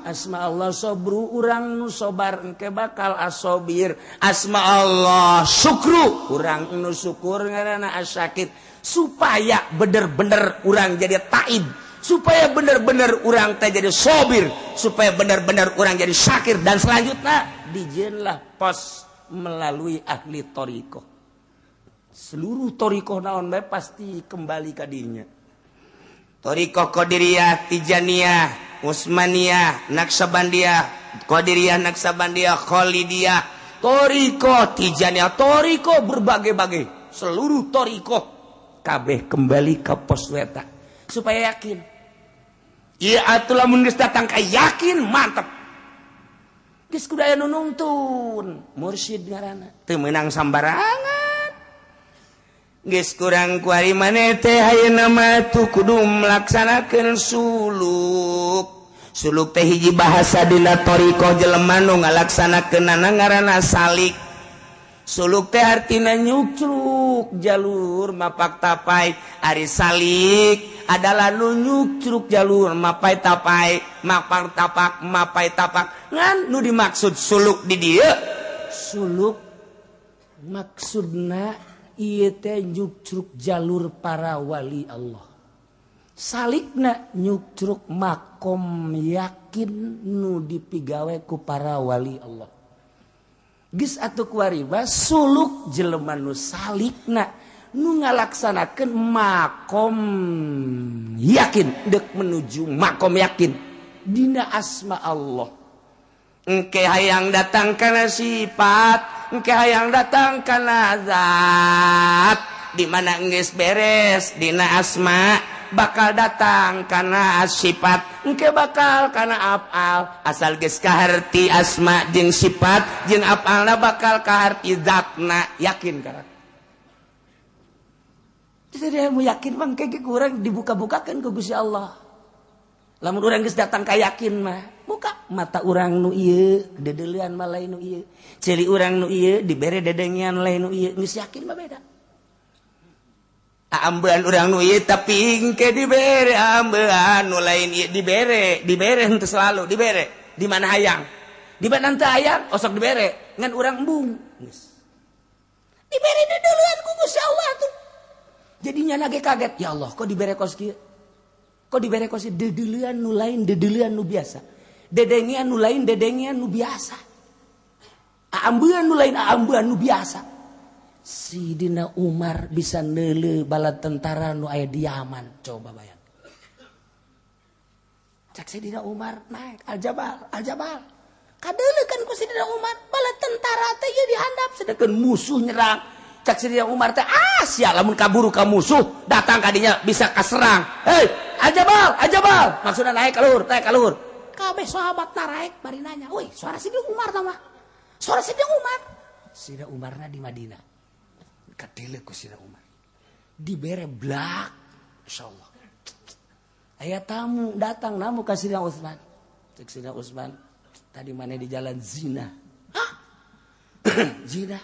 Asma Allah sobru urang nu sobar engke bakal asobir. Asma Allah syukru urang nu syukur ngaranna asyakir. Supaya bener-bener urang jadi taib, supaya bener-bener urang teh jadi sobir, supaya bener-bener urang jadi syakir, dan selanjutnya dijieunlah pos melalui ahli thariqah. Seluruh thariqah naon bae pasti kembali ka dinya. Thariqah Qadiriyah, Tijaniyah, Utsmaniyah, Naqsyabandiyah, Qadiriyah, Naqsyabandiyah, Khalidiyah, thariqah Tijaniyah, thariqah berbagai-bagai, seluruh thariqah kabeh kembali ke pos weta supaya yakin. Ieu atuh lamun geus datang ka yakin mantep. Geus kudu aya nu nungtun, mursyid ngaranna. Teu meunang sambarangan. Geus kurang kuari maneh teh ayeuna mah tuh kudu melaksanakeun suluk. Suluk teh hiji bahasa dina thariqah jelema nu ngalaksanakeunana ngaranna salik. Suluk teh artina nyucruk jalur mapak tapai. Ari salik adalah nu nyucruk jalur mapai tapai, mapak tapak, mapai tapak. Ngan nu dimaksud suluk di dieu suluk maksudna ieu teh nyucruk jalur para wali Allah. Salikna nyucruk makom yakin nu dipigawe ku para wali Allah. Geus atuh kuari mah suluk jelema nu salikna nu ngalaksanakeun makom yakin deuk menuju makom yakin dina asma Allah. Engke hayang datang kana sifat, engke hayang datang kana zat. Di mana geus beres dina asma bakal datang kana sifat, engke bakal kana afal. Asal geus kaharti asma jeung sifat jeung afalna bakal kaharti zatna yakin karak. Jadi mu yakin mah engke kurang dibuka-bukakeun ku Gusti Allah. Lamun urang geus datang ka yakin mah buka mata urang nu ieu dedeulean mah lain nu ieu, ceuli urang nu ieu dibere dedengian lain nu ieu, geus yakin mah beda. Ambean urang nu ieu tapi engke dibere ambean nu lain ieu dibere, dibere henteu selalu dibere. Di mana hayang? Di mana henteu hayang osok dibere ngan urang embung. Geus. Dibere dedeulean ku Gusti Allah tuh. Jadinya nage kaget, ya Allah kok dibere kos kieu? Kok dibere kos dedeulean nu lain dedeulean nu biasa. Dedengian nu lain dedengian nu biasa. Ambean nu lain ambean nu biasa. Sidina Umar bisa neuleuh bala tentara nu aya di Yaman. Coba bayang. Cak Sidina Umar naik Al-Jabal, Al-Jabal. Kadeuleuh kan ku Sidina Umar bala tentara teh ieu dihandap sedengkeun musuh nyerang. Cak Sidina Umar teh ah sia lamun kaburu ka musuh datang ka dinya bisa kaserang. Hei, Al-Jabal, Al-Jabal. Maksudna naik ka luhur, naik ka luhur. Kabeh sahabat naraek bari nanya, "Euy, suara Sidina Umar tah mah." Suara Sidina Umar. Sidina Umarna di Madinah. Kadeuleuh ku Sidina Umar. Dibere blak, insyaallah. Aya tamu datang namu ka Sidina Utsman. Cek Sidina Utsman, tadi mana di jalan zina. Hah? Zina.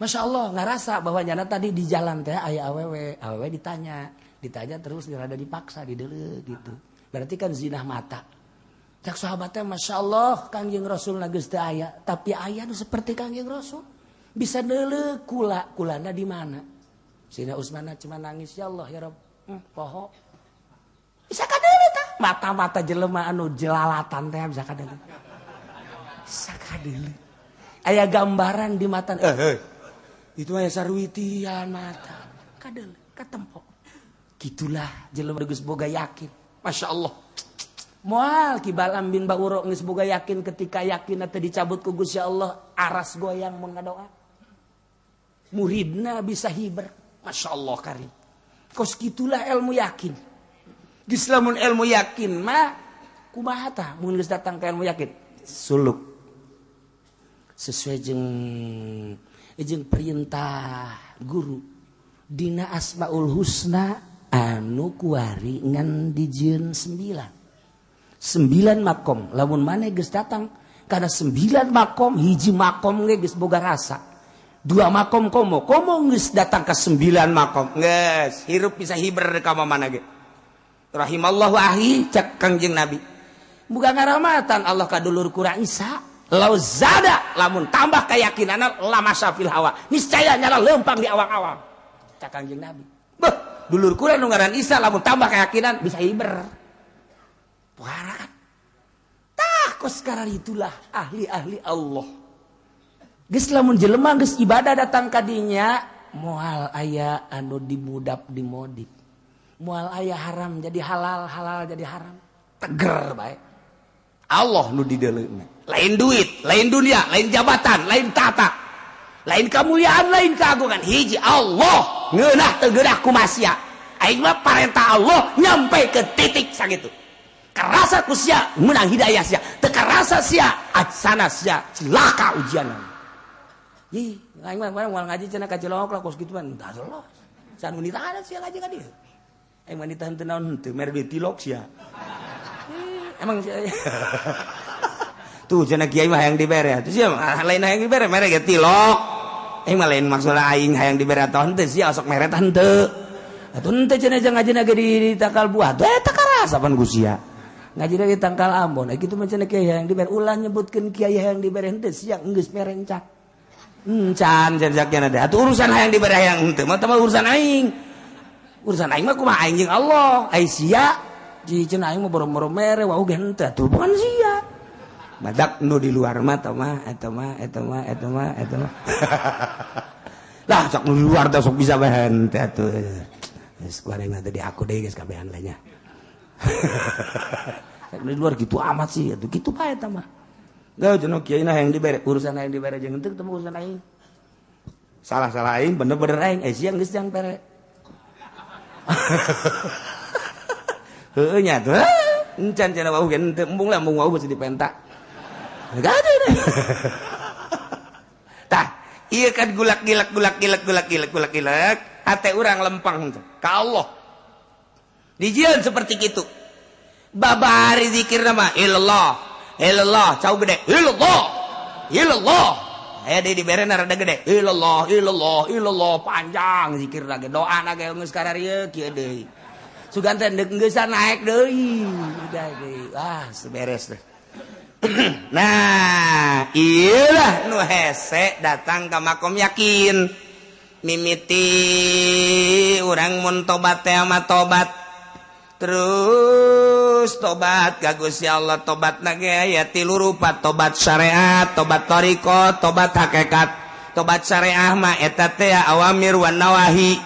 Masya Allah ngerasa bahwa nyana tadi di jalan teh aya awewe, awewe ditanya, ditanya terus rada dipaksa dideuleuh gitu. Berarti kan zina mata. Cek sahabatnya Masya Allah Kangjeng Rasul geus teu aya, tapi aya nu seperti Kangjeng Rasul. Bisa neuleuh kula, kulana di mana? Sidina Utsman cuma nangis ya Allah ya Rabb. Poho. Bisa kadeuleuh tah. Mata-mata jelema anu jelalatan teh bisa kadeuleuh. Bisa kadeuleuh. Aya gambaran di mata. Itu aya sarwitian mata. Kadel katempo. Gitulah jelema geus boga yakin. Masya Allah. Moal Ki Balam bin Bauro geus boga yakin ketika yakin teh dicabut ku Gusti Allah, aras goyang mun ngadoa. Muridna bisa hiber. Masya Allah karim. Kos gitulah ilmu yakin. Geus lamun ilmu yakin mah kumaha tah mun geus datang ka ilmu yakin? Suluk. Sesuai jeung perintah guru. Dina Asmaul Husna anu kuari ngan dijieun 9. 9 makom. Lamun maneh geus datang kana 9 makom, hiji makom ge geus boga rasa. 2 makom komo, komo geus datang ka 9 makom. Geus hirup bisa hiber ka mana ge. Rahimallahu ahi cak Kangjeng Nabi. Bukan ngaramatan Allah ka dulur kurang Isa. Lau zada lamun tambah keyakinanna lama syafil hawa. Niscaya nyala lempang di awang-awang. Cak Kangjeng Nabi. Beuh, dulur kurang nu ngaran Isa lamun tambah keyakinan bisa hiber. Puara kan? Tah kos sekarang itulah ahli-ahli Allah. Geus lamun jelema geus ibadah datang ka dinya moal aya anu dimudap dimodip. Moal aya haram jadi halal, halal jadi haram. Teger bae. Allah nu dideleuna. Lain duit, lain dunia, lain jabatan, lain tata. Lain kemuliaan, lain keagungan. Hiji Allah ngeunah teu geunah kumasia. Aing mah parentah Allah nyampe ke titik sakitu. Kerasa ku sia menang hidayah sia, teu karasa sia atsana sia cilaka ujianna. Ih, aing mah moal ngaji cenah ka Cilongok lah kos kitu mah tah los. San nu nitahan sia ngaji ka dieu. Aing mah nitahan teu naon henteu mere duit tilok sia. Emang sia. Tuh cenah kiai mah hayang dibere. Tuh sia lain hayang dibere mere ge tilok. Aing mah lain maksudna aing hayang dibere atau henteu sia sok mere tah henteu. Atuh henteu cenah jeung ngajina ge di tangkal buah. Tuh eta karasa pan ku sia. Ngaji di tangkal Ambon, kitu mah cenah kiai hayang dibere ulah nyebutkeun kiai hayang dibere henteu sia geus mere encan. Encan cenah teh. Atuh urusan hayang dibere hayang henteu mah teh urusan aing. Urusan aing mah kumaha aing jeung Allah. Ai sia di cenah aing mah boro-boro mere wau ge henteu atuh bukan sia. Badak nu di luar mah eta mah eta mah eta mah eta mah eta mah. Lah sok nu di luar teh sok bisa bae henteu atuh. Geus ku aing mah teh di aku deui geus kabehan lah nya. Di luar gitu amat sih, atuh kitu bae eta mah. Gak cenah kiai na hayang dibere, urusan hayang dibere jeung henteu ketemu urusan aing. Salah-salah aing, bener-bener aing, eh sia geus jang pere. Heueuh nya tuh. Encan cenah wau ge henteu, embung lah embung wau beusi dipenta. Gak ada. Tah, ieu kan gulak gilek gulak gilek gulak gilek gulak gilek, hate urang lempang ka Allah. Dijieun seperti kitu. Babari zikir nama ilallah, ilallah, cau gede, ilallah, ilallah. Aya deui dibere rada gede, ilallah, ilallah, ilallah, panjang zikir lagi, doa na ge geus kararieu kieu deui. Sugan teh deuk geusan naik deui, udah deui. Ah, seberes deh. Nah, iyalah nu hese datang ka makom yakin. Mimiti urang mun tobat teh mah tobat. Terus tobat ka Gusti Allah, tobat na ge aya tilu rupa, tobat syariat, tobat thariqah, tobat hakikat. Tobat syariah mah eta teh awamir wan nawahi.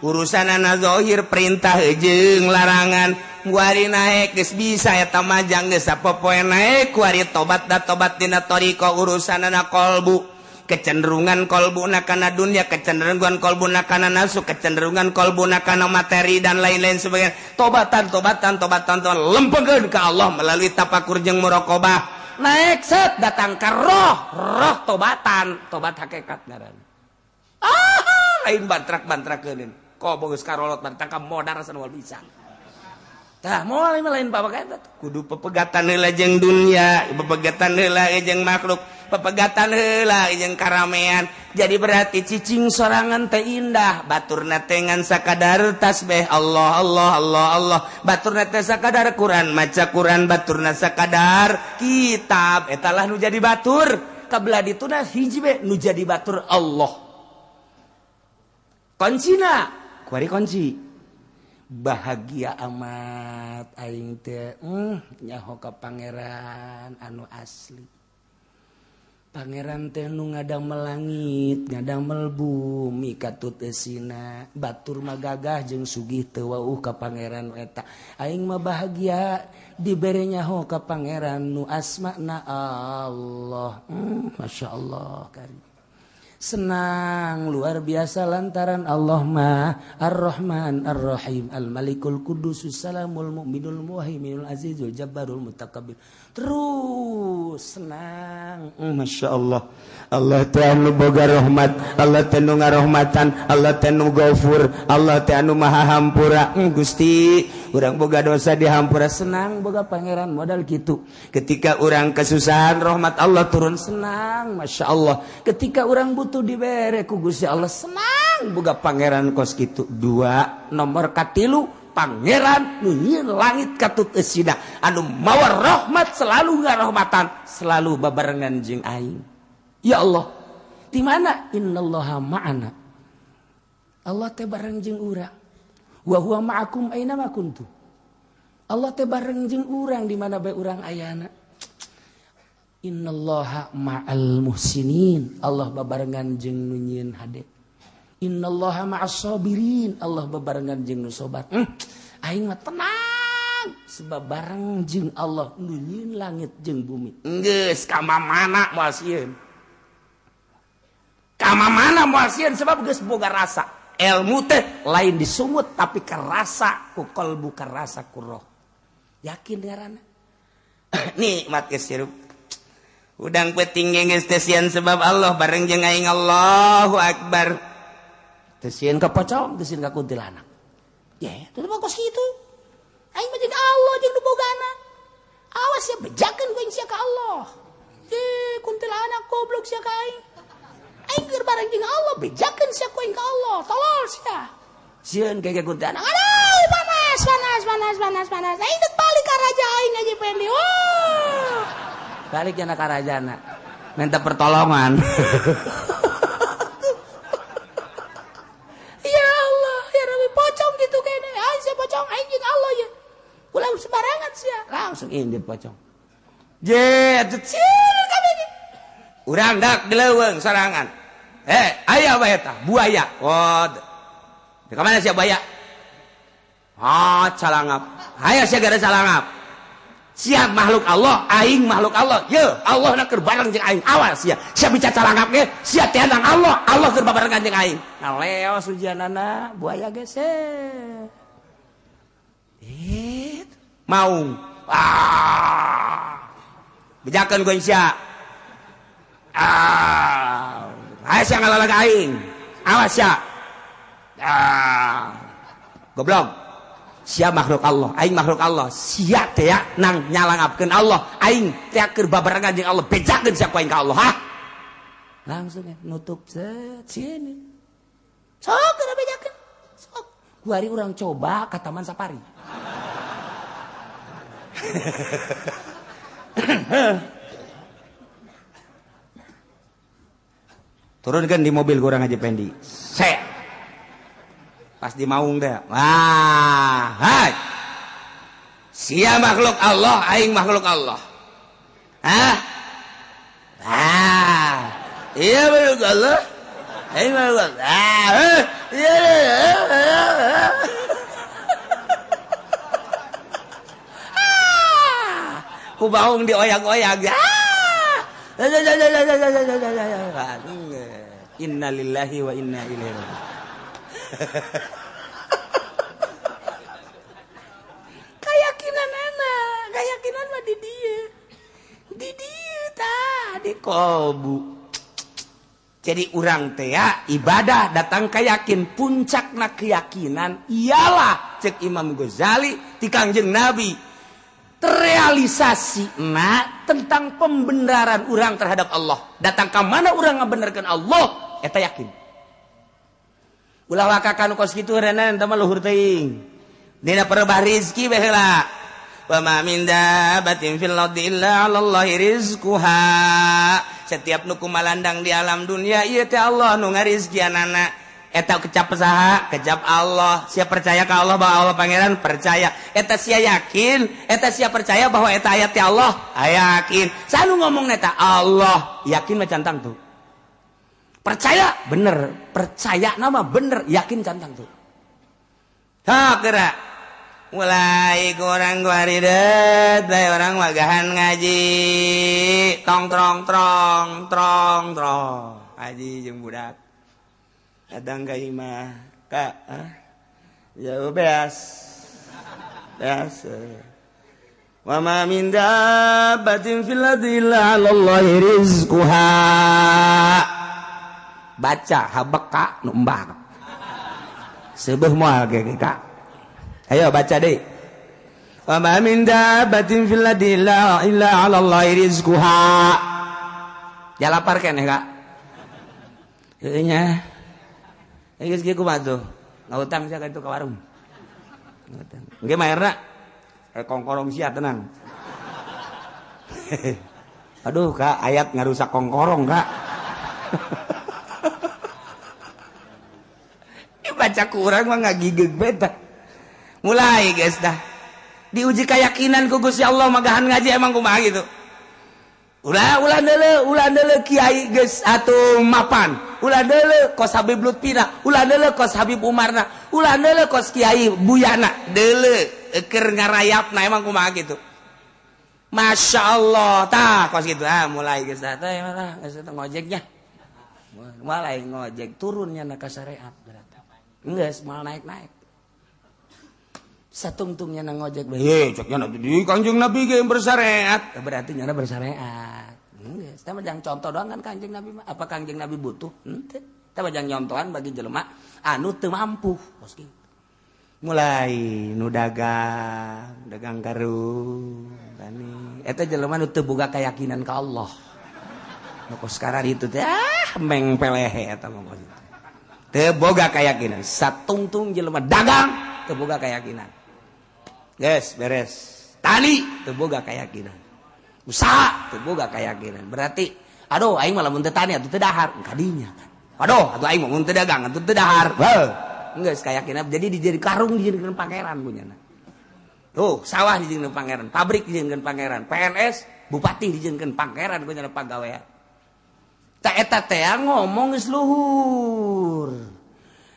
Urusanana zahir perintah jeung larangan. Kuari naek geus bisa eta mah jang geus sapopoe naek kuari tobat da tobat dina thariqah urusanana qalbu. Kecenderungan kolbuna kana dunia, kecenderungan kolbuna kana nafsu, kecenderungan kolbuna kana materi dan lain-lain sebagainya. Tobatan, tobatan, tobatan, tobatan, lempengkeun ka Allah melalui tapakur jeung muraqabah. Naik set datang ka roh, roh tobatan, tobat hakikat ngaranna. Ah, lain bantrak-bantrakeun. Komo geus karolot bantang ka modar asa bisa. Tah moal lain bapak kudu pepegatan heula jeung dunia, pepegatan heula jeung makhluk, pepegatan heula jeung karamean. Jadi berarti cicing sorangan teh indah, baturna teh ngan sakadar tasbih Allah Allah Allah Allah, baturna teh sakadar Quran, maca Quran, baturna sakadar kitab, eta lah nu jadi batur. Kabelah dituna hiji be nu jadi batur Allah. Kuncina, kuari kunci. Bahagia amat aing teh nyaho ka pangeran anu asli. Pangeran teh nu ngadamel langit, ngadamel bumi katut eusina, batur mah gagah jeung sugih teu wauh ka pangeran eta. Aing mah bahagia dibere nyaho ka pangeran nu asmana Allah. Masya Allah karim. Senang luar biasa lantaran Allah mah Ar-Rahman Ar-Rahim Al-Malikul Qudusus Salamul Mu'minul Muhaiminul Azizul Jabbarul Mutakabbir. Terus senang. Masya Allah. Allah teh anu boga rahmat, Allah teh nu ngarohmatan, Allah teh nu gafur, Allah teh anu maha hampura. Gusti, urang boga dosa dihampura, senang boga pangeran modal kitu. Ketika urang kesusahan rahmat Allah turun, senang, Masya Allah. Ketika urang butuh dibere ku Gusti Allah, senang boga pangeran kos kitu. Dua, nomor katilu, pangeran nu nyieun langit katut eusina anu mawa rahmat selalu ngarohmatan, selalu babarengan jeung aing. Ya Allah, di mana innallaha ma'ana? Allah teh bareng jeung urang. Wa huwa ma'akum aina ma kuntum. Allah teh bareng jeung urang di mana bae urang ayana. Innallaha ma'al muhsinin. Allah babarengan jeung nu nyieun hade. Innallaha ma'as sabirin. Allah babarengan jeung nu sabar. Aing mah tenang sebab bareng jeung Allah nu nyieun langit jeung bumi. Geus ka mana moal sieun. Ka mana moal sieun sebab geus boga rasa. Ilmu teh lain disungut tapi kerasa ku kalbu, kerasa ku roh. Yakin ngaranna. Nikmat geus hirup. Udang peuting geus teu sieun sebab Allah bareng jeung aing. Allahu akbar. Teu sieun ka pocong, teu sieun ka kuntilanak. Ya, teu mah kos kitu. Aing mah jeung Allah jeung nu bogana. Awas sia bejakeun ku aing sia ka Allah. Eh, kuntilanak goblok sia ka aing. Aing keur bareng jeung Allah, bejakeun sia ku aing ka Allah. Tolol sia. Sieun ka kuntilanak. Aduh, panas, panas, panas, panas, panas. Aing teh balik ka raja aing aja Pendi. Wah. Balik jana ka rajana. Minta pertolongan. Ya Allah, ya Rabbi, pocong gitu kene. Aing sia pocong, aing jeung Allah ya. Ulah sembarangan sia. Langsung indit pocong. Je, sieun kabeh. Urang dak di leuweung sorangan. Aya bae eta, buaya. Oh. Di mana sia buaya? Ah, calangap. Aya sia gara calangap. Sia makhluk Allah, aing makhluk Allah. Ye, Allah na keur bareng jeung aing. Awas sia. Sia bicara calangap ge, sia teh nang Allah, Allah keur babarengan jeung aing. Ngaleos ujianana buaya ge se. Maung. Ah. Bejakeun ku sia. Ah, ayo sia ngalalag aing. Awas sia. Ah. Goblok. Sia makhluk Allah, aing makhluk Allah. Sia teh nang nyalangapkeun Allah, aing teh keur babarengan jeung Allah, bejakeun sia ku aing ka Allah, hah? Langsung ya, nutup set sini. Sok keur bejakeun. Sok. Kuari urang coba ka Taman Safari. Turunkan di mobil kurang aja Pendi. Set. Pas di maung deh. Wah, hai. Sia makhluk Allah, aing makhluk Allah. Hah? Ah. Iya makhluk Allah. Aing makhluk Allah. Ah, iya. Ah. Ku baung dioyang-oyang. Ah. Innalillahi wa inna ilaihi raji'un. Keyakinan anak, keyakinan mah di dia tah di kolbu. Jadi urang teh ibadah datang keyakin, puncakna keyakinan ialah cek Imam Ghazali ti Kangjeng Nabi terrealisasi na tentang pembenaran urang terhadap Allah. Datang ke mana urang ngabenerkeun Allah eta yakin. Ulah wakakan kos kitu renan eta mah luhur teuing. Dina perebah rizki bae heula. Wa ma min dabatin fil ardi illa 'alallahi rizquha. Setiap nu kumalandang di alam dunia ieu teh Allah nu ngarizkianana. Eta kecap saha? Kecap Allah. Sia percaya ka Allah bahwa Allah pangeran? Percaya. Eta sia yakin, eta sia percaya bahwa eta ayat ti Allah? Yakin. Sanu ngomong eta Allah, yakin mah cantang tuh. Percaya bener, percaya nama bener, yakin cantang tuh. Ha geura. Mulai kurang guaridet, mulai orang wagahan ngaji, tong trong trong trong trong, ngaji jeung budak. Kadang ka imah, kak, ya beas, beas. Wa ma min dabbatin fil ardi illa 'ala Allahi rizquha. Baca habeka nu embak. Seubeuh moal ge kak. Ayo baca deh. Wa ma min dabbatin fil ardi illa 'ala Allahi rizquha. Ya lapar keneh kak. Heueuh nya. Geus kieu kumaha tuh? Ngahutang sia ka itu ka warung. Ngahutang. Engke mayarna kongkorong sia tenang. Aduh kak, ayat ngarusak kongkorong kak. Ini baca kurang mah ngagigeg beta. Mulai guys dah. Diuji keyakinan ku Gusti Allah magahan ngaji emang kumaha gitu. Ulah ulah deuleu kiai geus atuh mapan. Ulah deuleu kos Habib Lutfina, ulah deuleu kos Habib Umarna, ulah deuleu kos Kiai Buyana, deuleu keur ngarayapna emang kumaha gitu. Masya Allah, tah kos gitu. Ah mulai geus dah teh malah geus ngojeknya. Mulai ngojek turunnya na ka syariat berarti. Geus moal naik-naik. Satungtungnya na ngojek, hei ceknya nanti di Kanjeng Nabi ge bersyariat, berarti nyana bersyariat. Geus, teh mah jang contoh doang kan Kanjeng Nabi mah. Apa Kanjeng Nabi butuh? Henteu. Teh mah jang nyontohan bagi jelema anu teu mampu. Kos kitu. Mulai nu dagang, dagang karung, tani. Eta jelema nu teu boga keyakinan ka Allah. Nu kos sekarang itu teh ah meng pelehe eta mah kos itu. Teu boga keyakinan. Satungtung jelema dagang teu boga keyakinan. Yes, beres. Tani teu boga keyakinan. Usaha teu boga keyakinan. Berarti aduh aing mah lamun teu tani atuh teu dahar kadinya kan. Aduh atuh aing mah mun teu dagang atuh teu dahar. Heuh. Geus keyakinan jadi dijadi karung dijadikeun pangeran punyana. Tuh, sawah dijadikeun pangeran, pabrik dijadikeun pangeran, PNS bupati dijadikeun pangeran punyana pagawean. Ta eta teh ngomong geus luhur.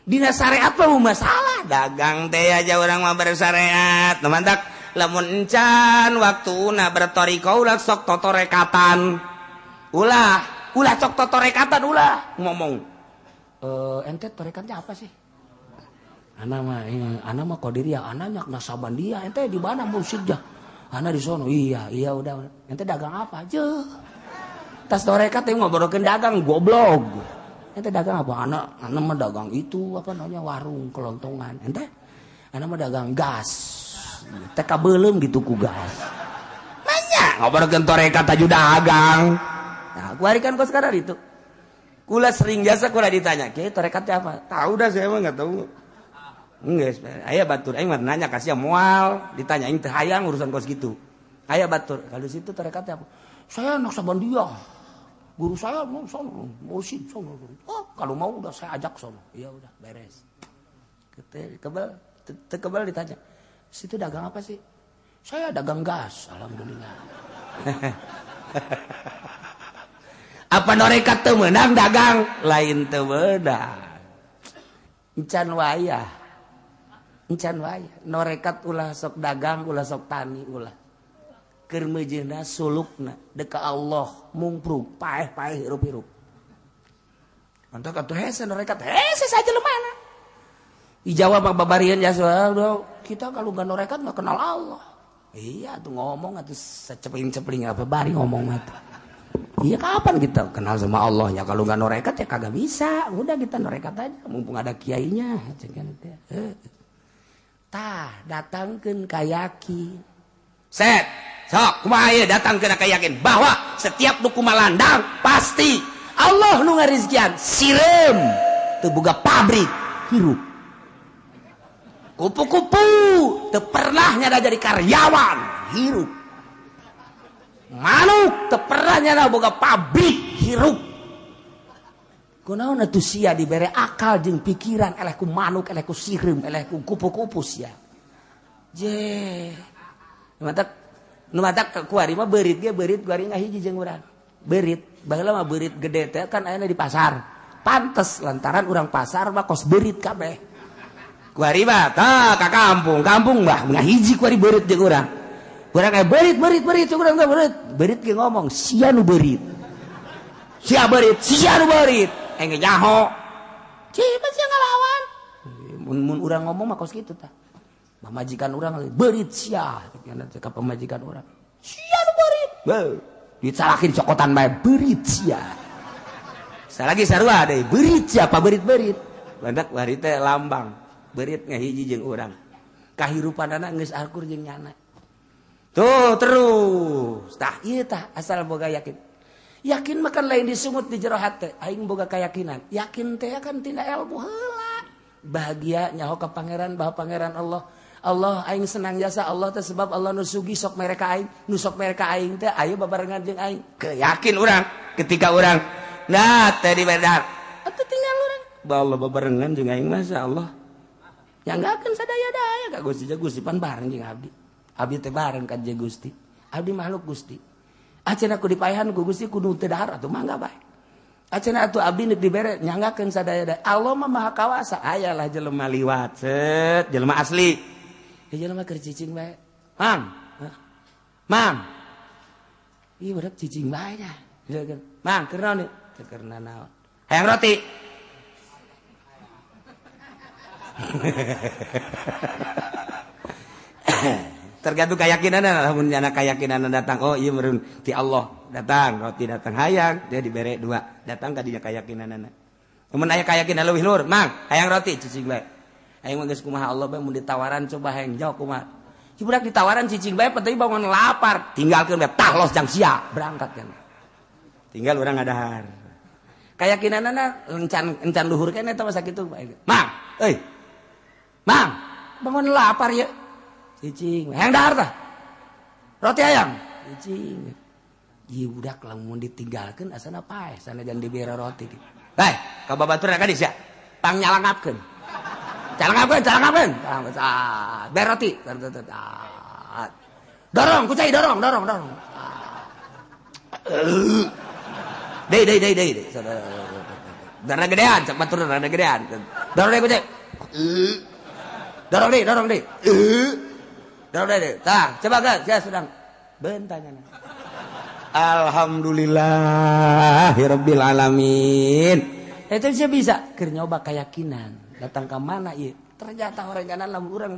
Dina syariat mah masalah dagang teh aja orang mah bersyariat. Nu mantak lamun encan waktuna bertoriko ulah sok totorekatan. Ulah, ulah sok totorekatan ulah ngomong. Ente torekatnya apa sih? Ana mah ana mah qadiriyah, ana nyak nasaban dia, ente di mana musiknya? Ana di sono. Iya, iya udah. Ente dagang apa? Jeuh. Tas torekat teh ngobrolkeun dagang goblok. Ente dagang apa? Ana mah dagang itu apa namanya warung kelontongan. Ente ana mah dagang gas. TK belum gitu ku gas. Banyak ngobrolkeun torekat aju dagang. Nah, kuari kan kos sekarang itu. Kula sering jasa kula ditanya, "Kiai torekatnya apa?" Tahu dah saya mah enggak tahu. Geus, aya batur aing mah nanya kasih moal, ditanya aing teu hayang urusan kos gitu. Aya batur, kalau situ torekatnya apa? Saya Naksabandia. Guru saya mau sono, mursyid sono. Oh, kalau mau udah saya ajak sono. Iya udah beres. Kebal, kebal ditanya. Situ dagang apa sih? Saya dagang gas, alhamdulillah. Apa norekat teu meunang dagang? Lain teu meunang. Encan wayah. Encan wayah. Norekat ulah sok dagang, ulah sok tani, ulah. Keur meujeuhna sulukna deka Allah mungprug paeh-paeh hirup-hirup. Mantap atuh hese norekat hese saja lemana. Di Jawa mah babarian jasa kita kalau enggak norekat enggak kenal Allah. Iya tuh ngomong atuh secepling-cepling apa bari ngomong atuh. Iya kapan kita kenal sama Allah ya kalau enggak norekat ya kagak bisa. Udah kita norekat aja mumpung ada kiainya. Tah datangkeun ka yakin. Set. Sok kumaha ieu datang kana kayakin bahwa setiap nu kumalandang pasti Allah nu ngarizkian sireum teu boga pabrik hirup. Kupu-kupu teu pernah nyada jadi karyawan hirup. Manuk teu pernah nyada boga pabrik hirup. Kunaon atuh sia dibere akal jeung pikiran eleh ku manuk, eleh ku sireum, eleh ku kupu-kupu sia. Je. Matak nu matak kuari mah beurit ge beurit kuari ngahiji jeung urang. Beurit, baheula mah beurit gede teh kan aya di pasar. Pantes lantaran urang pasar mah kos beurit kabeh. Kuari mah tah ka kampung, kampung mah ngahiji kuari beurit jeung urang. Urang aya beurit beurit beurit urang teh beurit. Beurit ge ngomong sia nu beurit. Sia beurit, sia nu beurit. Engge nyaho. Ciba sia ngalawan. Mun urang ngomong mah kos kitu tah. Pamajikan urang beurit sia, ka pamajikan urang. Sia nu beurit. Beuh, dicalakin cokotan bae beurit sia. Salagi sarua deui, beurit sia pa beurit-beurit. Bandak bari teh lambang, beurit ngahiji jeung urang. Kahirupanana geus akur jeung nyana. Tuh terus. Tah ieu tah asal boga yakin. Yakin makan lain disungut di jero hate, aing boga keyakinan. Yakin teh kan tina ilmu heula. Bahagia nyaho ka pangeran bahwa pangeran Allah. Allah aing senang jasa Allah teh sebab Allah nu sugi sok mereka aing, nu sok mereka aing teh ayo babarengan jeung aing. Keyakin urang ketika urang nah teh dibedar. Atuh tinggal urang. Bah Allah babarengan jeung aing mah Allah. Ya enggak akan sadaya-daya ka Gusti Gusti pan bareng jeung abdi. Abdi teh bareng ka jeung Gusti. Abdi makhluk Gusti. Acena ku dipaehan ku Gusti kudu teu dahar atuh mangga bae. Acena atuh abdi neuk dibere nyanggakeun sadaya-daya. Allah mah maha kawasa. Ayalah jelema liwat set jelema asli. Ya jelema keur cicing bae. Mang. Mang. Ih budak cicing bae nya. Mang keur naon ieu? Teu keur nanaon. Hayang roti. Tergantung keyakinan, lamun jana keyakinan datang, oh iya meureun ti Allah datang, roti datang hayang, dia dibere dua, datang ka dinya keyakinanana. Mun aya keyakinan leuwih luhur, mang hayang roti cicing bae. Aing mah geus kumaha Allah bae mun ditawaran coba hayang jauh kumaha. Si budak ditawaran cicing bae penting bangun lapar, tinggalkeun bae tah los jang sia, berangkat kan. Tinggal urang ngadahar. Keyakinanana encan encan luhur keneh eta mah sakitu bae. Mang, euy. Mang, bangun lapar ye. Cicing, hayang dahar tah. Roti ayam. Cicing. Ieu budak lamun ditinggalkeun asana paeh, sanajan dibere roti. Bae, ka babatur ka dieu sia. Pang nyalangapkeun. Calangapkeun, calangapkeun. Bere roti. Dorong, kucai dorong, dorong, dorong. Deui, deui, deui, deui. Darah gedean, cak batur rada gedean. Dorong deui kucai. Dorong deui, dorong deui. Dorong deui. Tah, coba geus, ya sedang. Bentanya. Alhamdulillahirabbil alamin. Itu sih bisa keur nyoba keyakinan. Datang ke mana ieu? Ternyata orang kanan lamun urang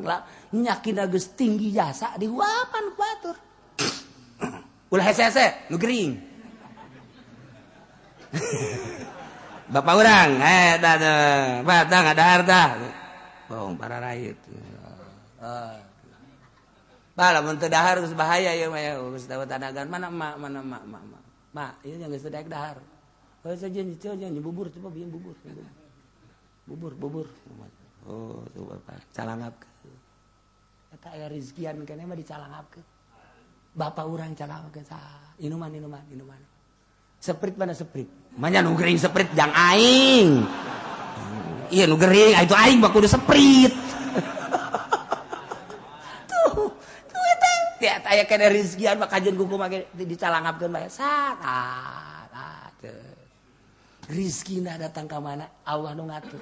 nyakin geus tinggi jasa dihuapan ku batur. Ulah hese-hese, nu gering. Bapak urang, tah tah, batang ada harta. Bohong para rakyat. Bah, lamun teu dahar geus bahaya ieu mah ya, geus tanagan mana emak, mana emak, emak, emak. Mak, ieu yang geus teu daek dahar. Oh, saja jangan bubur coba bieu bubur. Bubur, bubur. Oh, coba Pak, calangapkeun. Eta aya rezekian keneh mah dicalangapkeun. Bapak urang calangapkeun saha? Inuman, inuman, inuman. Seprit mana seprit? Manya nu gering seprit jang aing. Iya nu gering, itu aing mah kudu seprit. Tuh, tuh eta. Tiap aya keneh rezekian mah kajeun kuku mah dicalangapkeun bae. Sat, ah, teu. Rizkina datang ka mana Allah nu ngatur.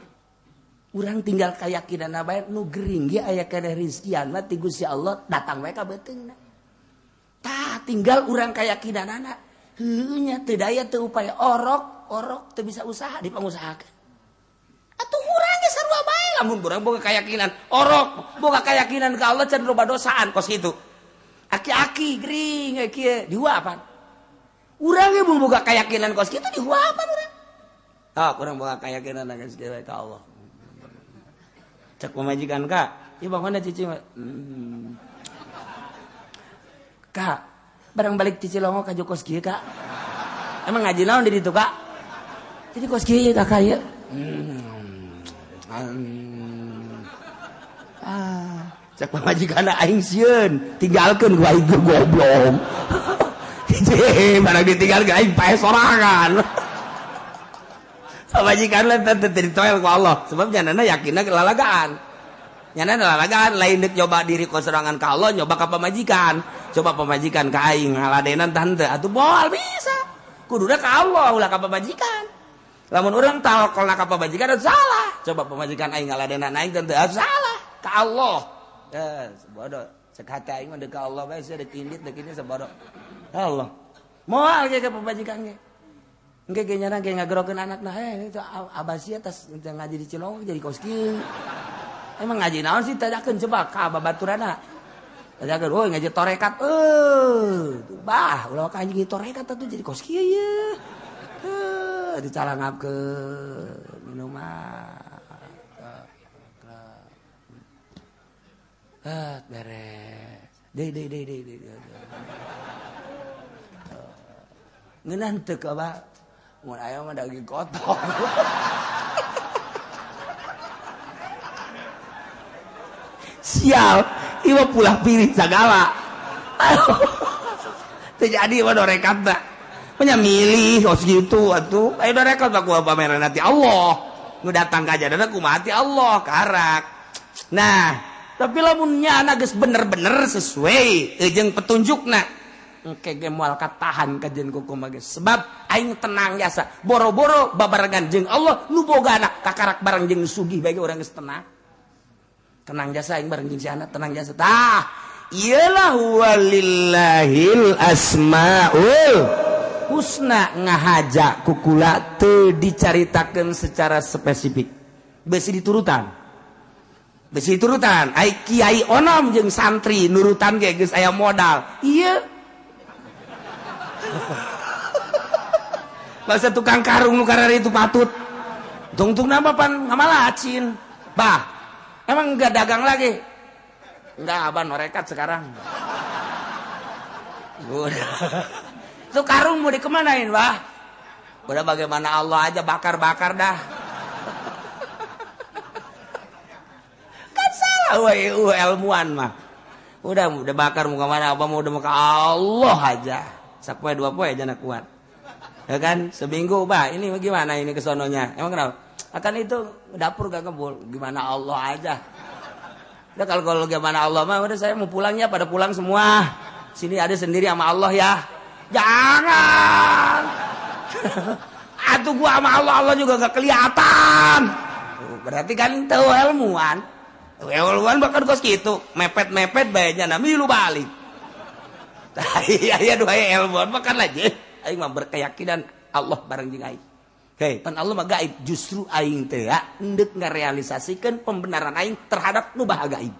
Urang tinggal keyakinan bae nu gering ge aya keneh rizkian mah ti Gusti Allah datang bae ka beuteungna. Tah tinggal urang keyakinanana. Heueuh nya teu daya teu upaya orok, orok teu bisa usaha dipangusahakeun. Atuh urang ge sarua bae lamun urang boga keyakinan orok, boga keyakinan ka Allah can loba dosaan kos kitu. Aki-aki gering kieu dihuapan. Urang ge mun boga keyakinan kos kitu dihuapan urang. Ah, kurang bawa keyakinan geus dewe ka Allah. Cek pamajikan kak, ieu bangunna cici. Kak, barang balik cici longo ka kos kieu kak. Emang ngaji naon di ditu kak? Jadi kos kieu kakak ieu. Ah, cek pamajikan aing sieun, tinggalkeun gua aing goblok. Hiji, barang ditinggalkeun aing paeh sorangan. Pamajikan lah teu ditoel ku Allah sebab nyanana yakinna lalagaan. Nyanana lalagaan lain deuk nyoba diri ku sorangan ka Allah nyoba ka pamajikan. Coba pamajikan ka aing ngaladenan tah henteu atuh moal bisa. Kuduna ka Allah ulah ka pamajikan. Lamun urang tawakalna ka pamajikan salah. Coba pamajikan aing ngaladenan aing teh salah ka Allah. Bodoh. Cek hati aing mah deuk ka Allah bae sia deuk indit deuk ini sabodoh. Allah. Moal ge ka pamajikan ge. Engke ge nyana ge ngagerokeun anakna, itu abasia tas ngaji di Cilongok jadi kos kieu. Emang ngaji naon sih tadakeun coba ka babaturana. Tadakeun euy ngaji torekat. Bah, ulah ka anjing torekat atuh jadi kos kieu ye. Dicalangapkeun minuman. Beres. Deui deui deui deui. Ngeunah teu ka bah. Mun aya mah daging kotor. Sial, ieu pulah pilih sagala. Teu jadi mah dorekat tah. Nya milih kos kitu atuh. Aya dorekat mah kumaha pameran ti Allah. Nu datang ka jadana kumaha ti Allah karak. Nah, tapi lamun nya geus bener-bener sesuai jeung petunjukna. Engke ge moal katahan kajen kuku mah geus. Sebab aing tenang jasa. Boro-boro babarengan jeung Allah nu boga anak kakarak bareng jeung sugih bae urang geus tenang. Tenang jasa aing bareng jeung si anak tenang jasa. Tah, iyalah walillahil asmaul husna ngahaja kukula teu dicaritakeun secara spesifik. Besi diturutan. Besi diturutan. Ai kiai onom jeung santri nurutan ge geus aya modal. Ieu bahasa tukang karung nu karari itu patut. Tungtung nama pan ngamalacin. Bah, emang enggak dagang lagi? Enggak, abang norekat sekarang. Udah. Itu karung mau dikemanain, bah? Udah bagaimana Allah aja bakar-bakar dah. Kan salah we ilmuan mah. Udah bakar mau kemana? Abang mau udah mau ke Allah aja. Sapoe dua poe aja nak kuat. Ya kan? Seminggu, bah, ini gimana ini kesononya? Emang kenapa? Akan itu dapur gak ngebul. Gimana Allah aja. Udah kalau gimana Allah mah udah saya mau pulangnya pada pulang semua. Sini ada sendiri sama Allah ya. Jangan. Atuh gua sama Allah, Allah juga gak kelihatan. Berarti kan tahu ilmuwan. Ilmuwan bahkan kos gitu, mepet-mepet bae nya milu balik. Iya dua ilmuwan bahkan aja. Aing mah berkeyakinan Allah bareng jeung aing. Hei, pan Allah mah gaib, justru aing teh endek ngarealisasikeun pembenaran aing terhadap nu baha gaib.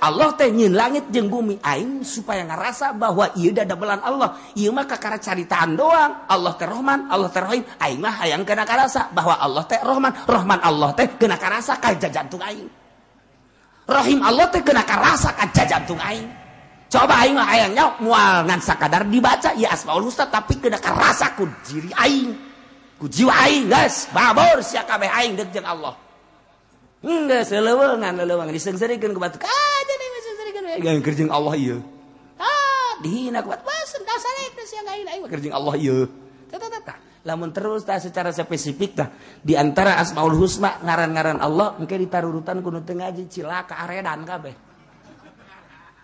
Allah teh nyeun langit jeung bumi aing supaya ngarasa bahwa ieu dadabelan Allah. Ieu mah kakara caritaan doang. Allah teh Rahman, Allah teh Rahim. Aing mah hayang kena karasa bahwa Allah teh Rahman, Rahman Allah teh kena karasa ka jantung aing. Rahim Allah teh kena karasa ka jantung aing. Coba aing mah hayang nyaho moal ngan sakadar dibaca ya Asmaul Husna tapi kena karasa ku diri aing. Ku jiwa aing geus babor sia kabeh aing deuk jeung Allah. Geus leuweungan diseungseurikeun ku batu. Ah jadi diseungseurikeun we keur jeung Allah ieu. Ah dihina ku batu. Wah sendasarek sia aing aing keur jeung Allah ieu. Tah tah tah. Lamun terus tah secara spesifik tah di antara Asmaul Husna ngaran-ngaran Allah engke ditarurutan ku nu teu ngaji cilaka aredan kabeh.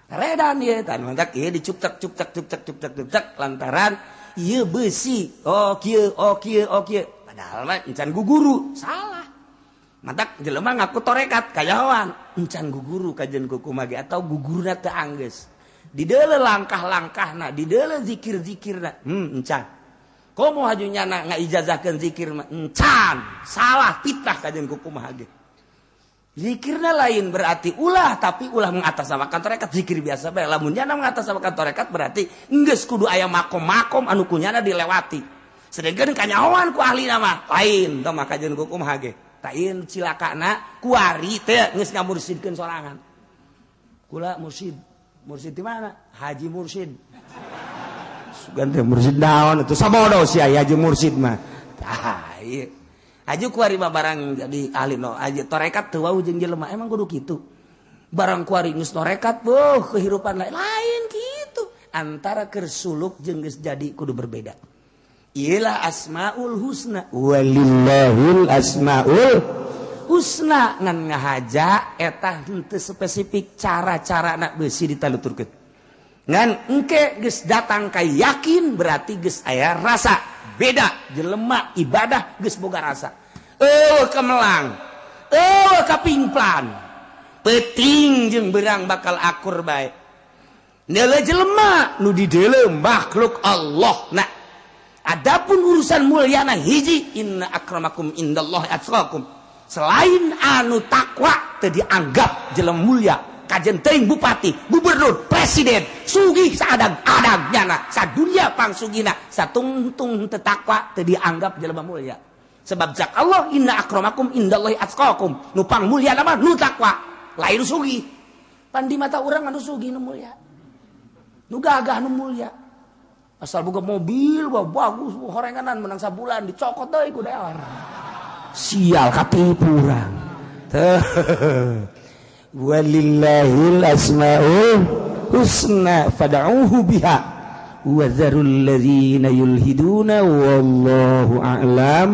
Redan ieu tah mantak ieu dicuktak cuktak cuktak cuktak cuktak lantaran ieu besi. Oh kieu, oh kieu, oh kieu. Padahal mah encan guguru, salah. Mantak jelema ngaku torekat kayawan, encan guguru kajen kuku mage atau gugurna teu anggeus. Dideuleu langkah-langkahna, dideuleu zikir-zikirna. Encan. Komo haju nyana ngaijazahkeun zikir mah encan, salah fitnah kajen kuku mage. Zikirna lain berarti ulah, tapi ulah mengatasnamakan torekat zikir biasa bae. Lamun nyana mengatasnamakan torekat berarti geus kudu aya makom-makom anu kunyana dilewati. Sedengkeun kanyahoan ku ahli nama lain tah maka jeung hukum hage. Ta ieu cilakana kuari teh geus ngamursidkeun sorangan. Kula mursid. Mursid di mana? Haji Mursid. Sugan teh mursid naon atuh sabodo sia Haji Mursid mah. Tah ieu. Aju kuari mah barang jadi ahli no aja torekat teu wau jeung jelema emang kudu kitu. Barang kuari geus torekat beuh kehidupan lain lain kitu. Antara keur suluk jeung geus jadi kudu berbeda. Iyalah asmaul husna, walillahil asmaul husna. Ngan ngahaja eta henteu spesifik cara-cara nak besi ditaluturkeun. Ngan engke geus datang ka yakin, berarti geus aya rasa beda. Jelema ibadah geus boga rasa. Eueuh kemelang, eueuh kapingplan, peuting jeung beurang bakal akur bae. Nele jelema nu dideuleu makhluk Allah. Nah, adapun urusan mulyana hiji, inna akramakum indallahi atqakum. Selain anu takwa teu dianggap jelema mulia. Kajen teuing bupati, gubernur, presiden, sugih saadang-adang nyana, sadunia pangsugihna, satungtung teu takwa teu dianggap jelema mulia. Sebab cak Allah, inna akramakum indallahi atqakum. Nu pang mulia mah nu takwa, lain sugih. Pan di mata urang anu sugih nu mulia. Nu gagah nu mulia. Asal boga mobil, wah bagus, horenganan menang sabulan dicokot deui ku deor. Sial, katipu urang. Walillahil asmaul husna fad'uhu biha wa dzarul ladzina yulhiduna, wallahu a'lam.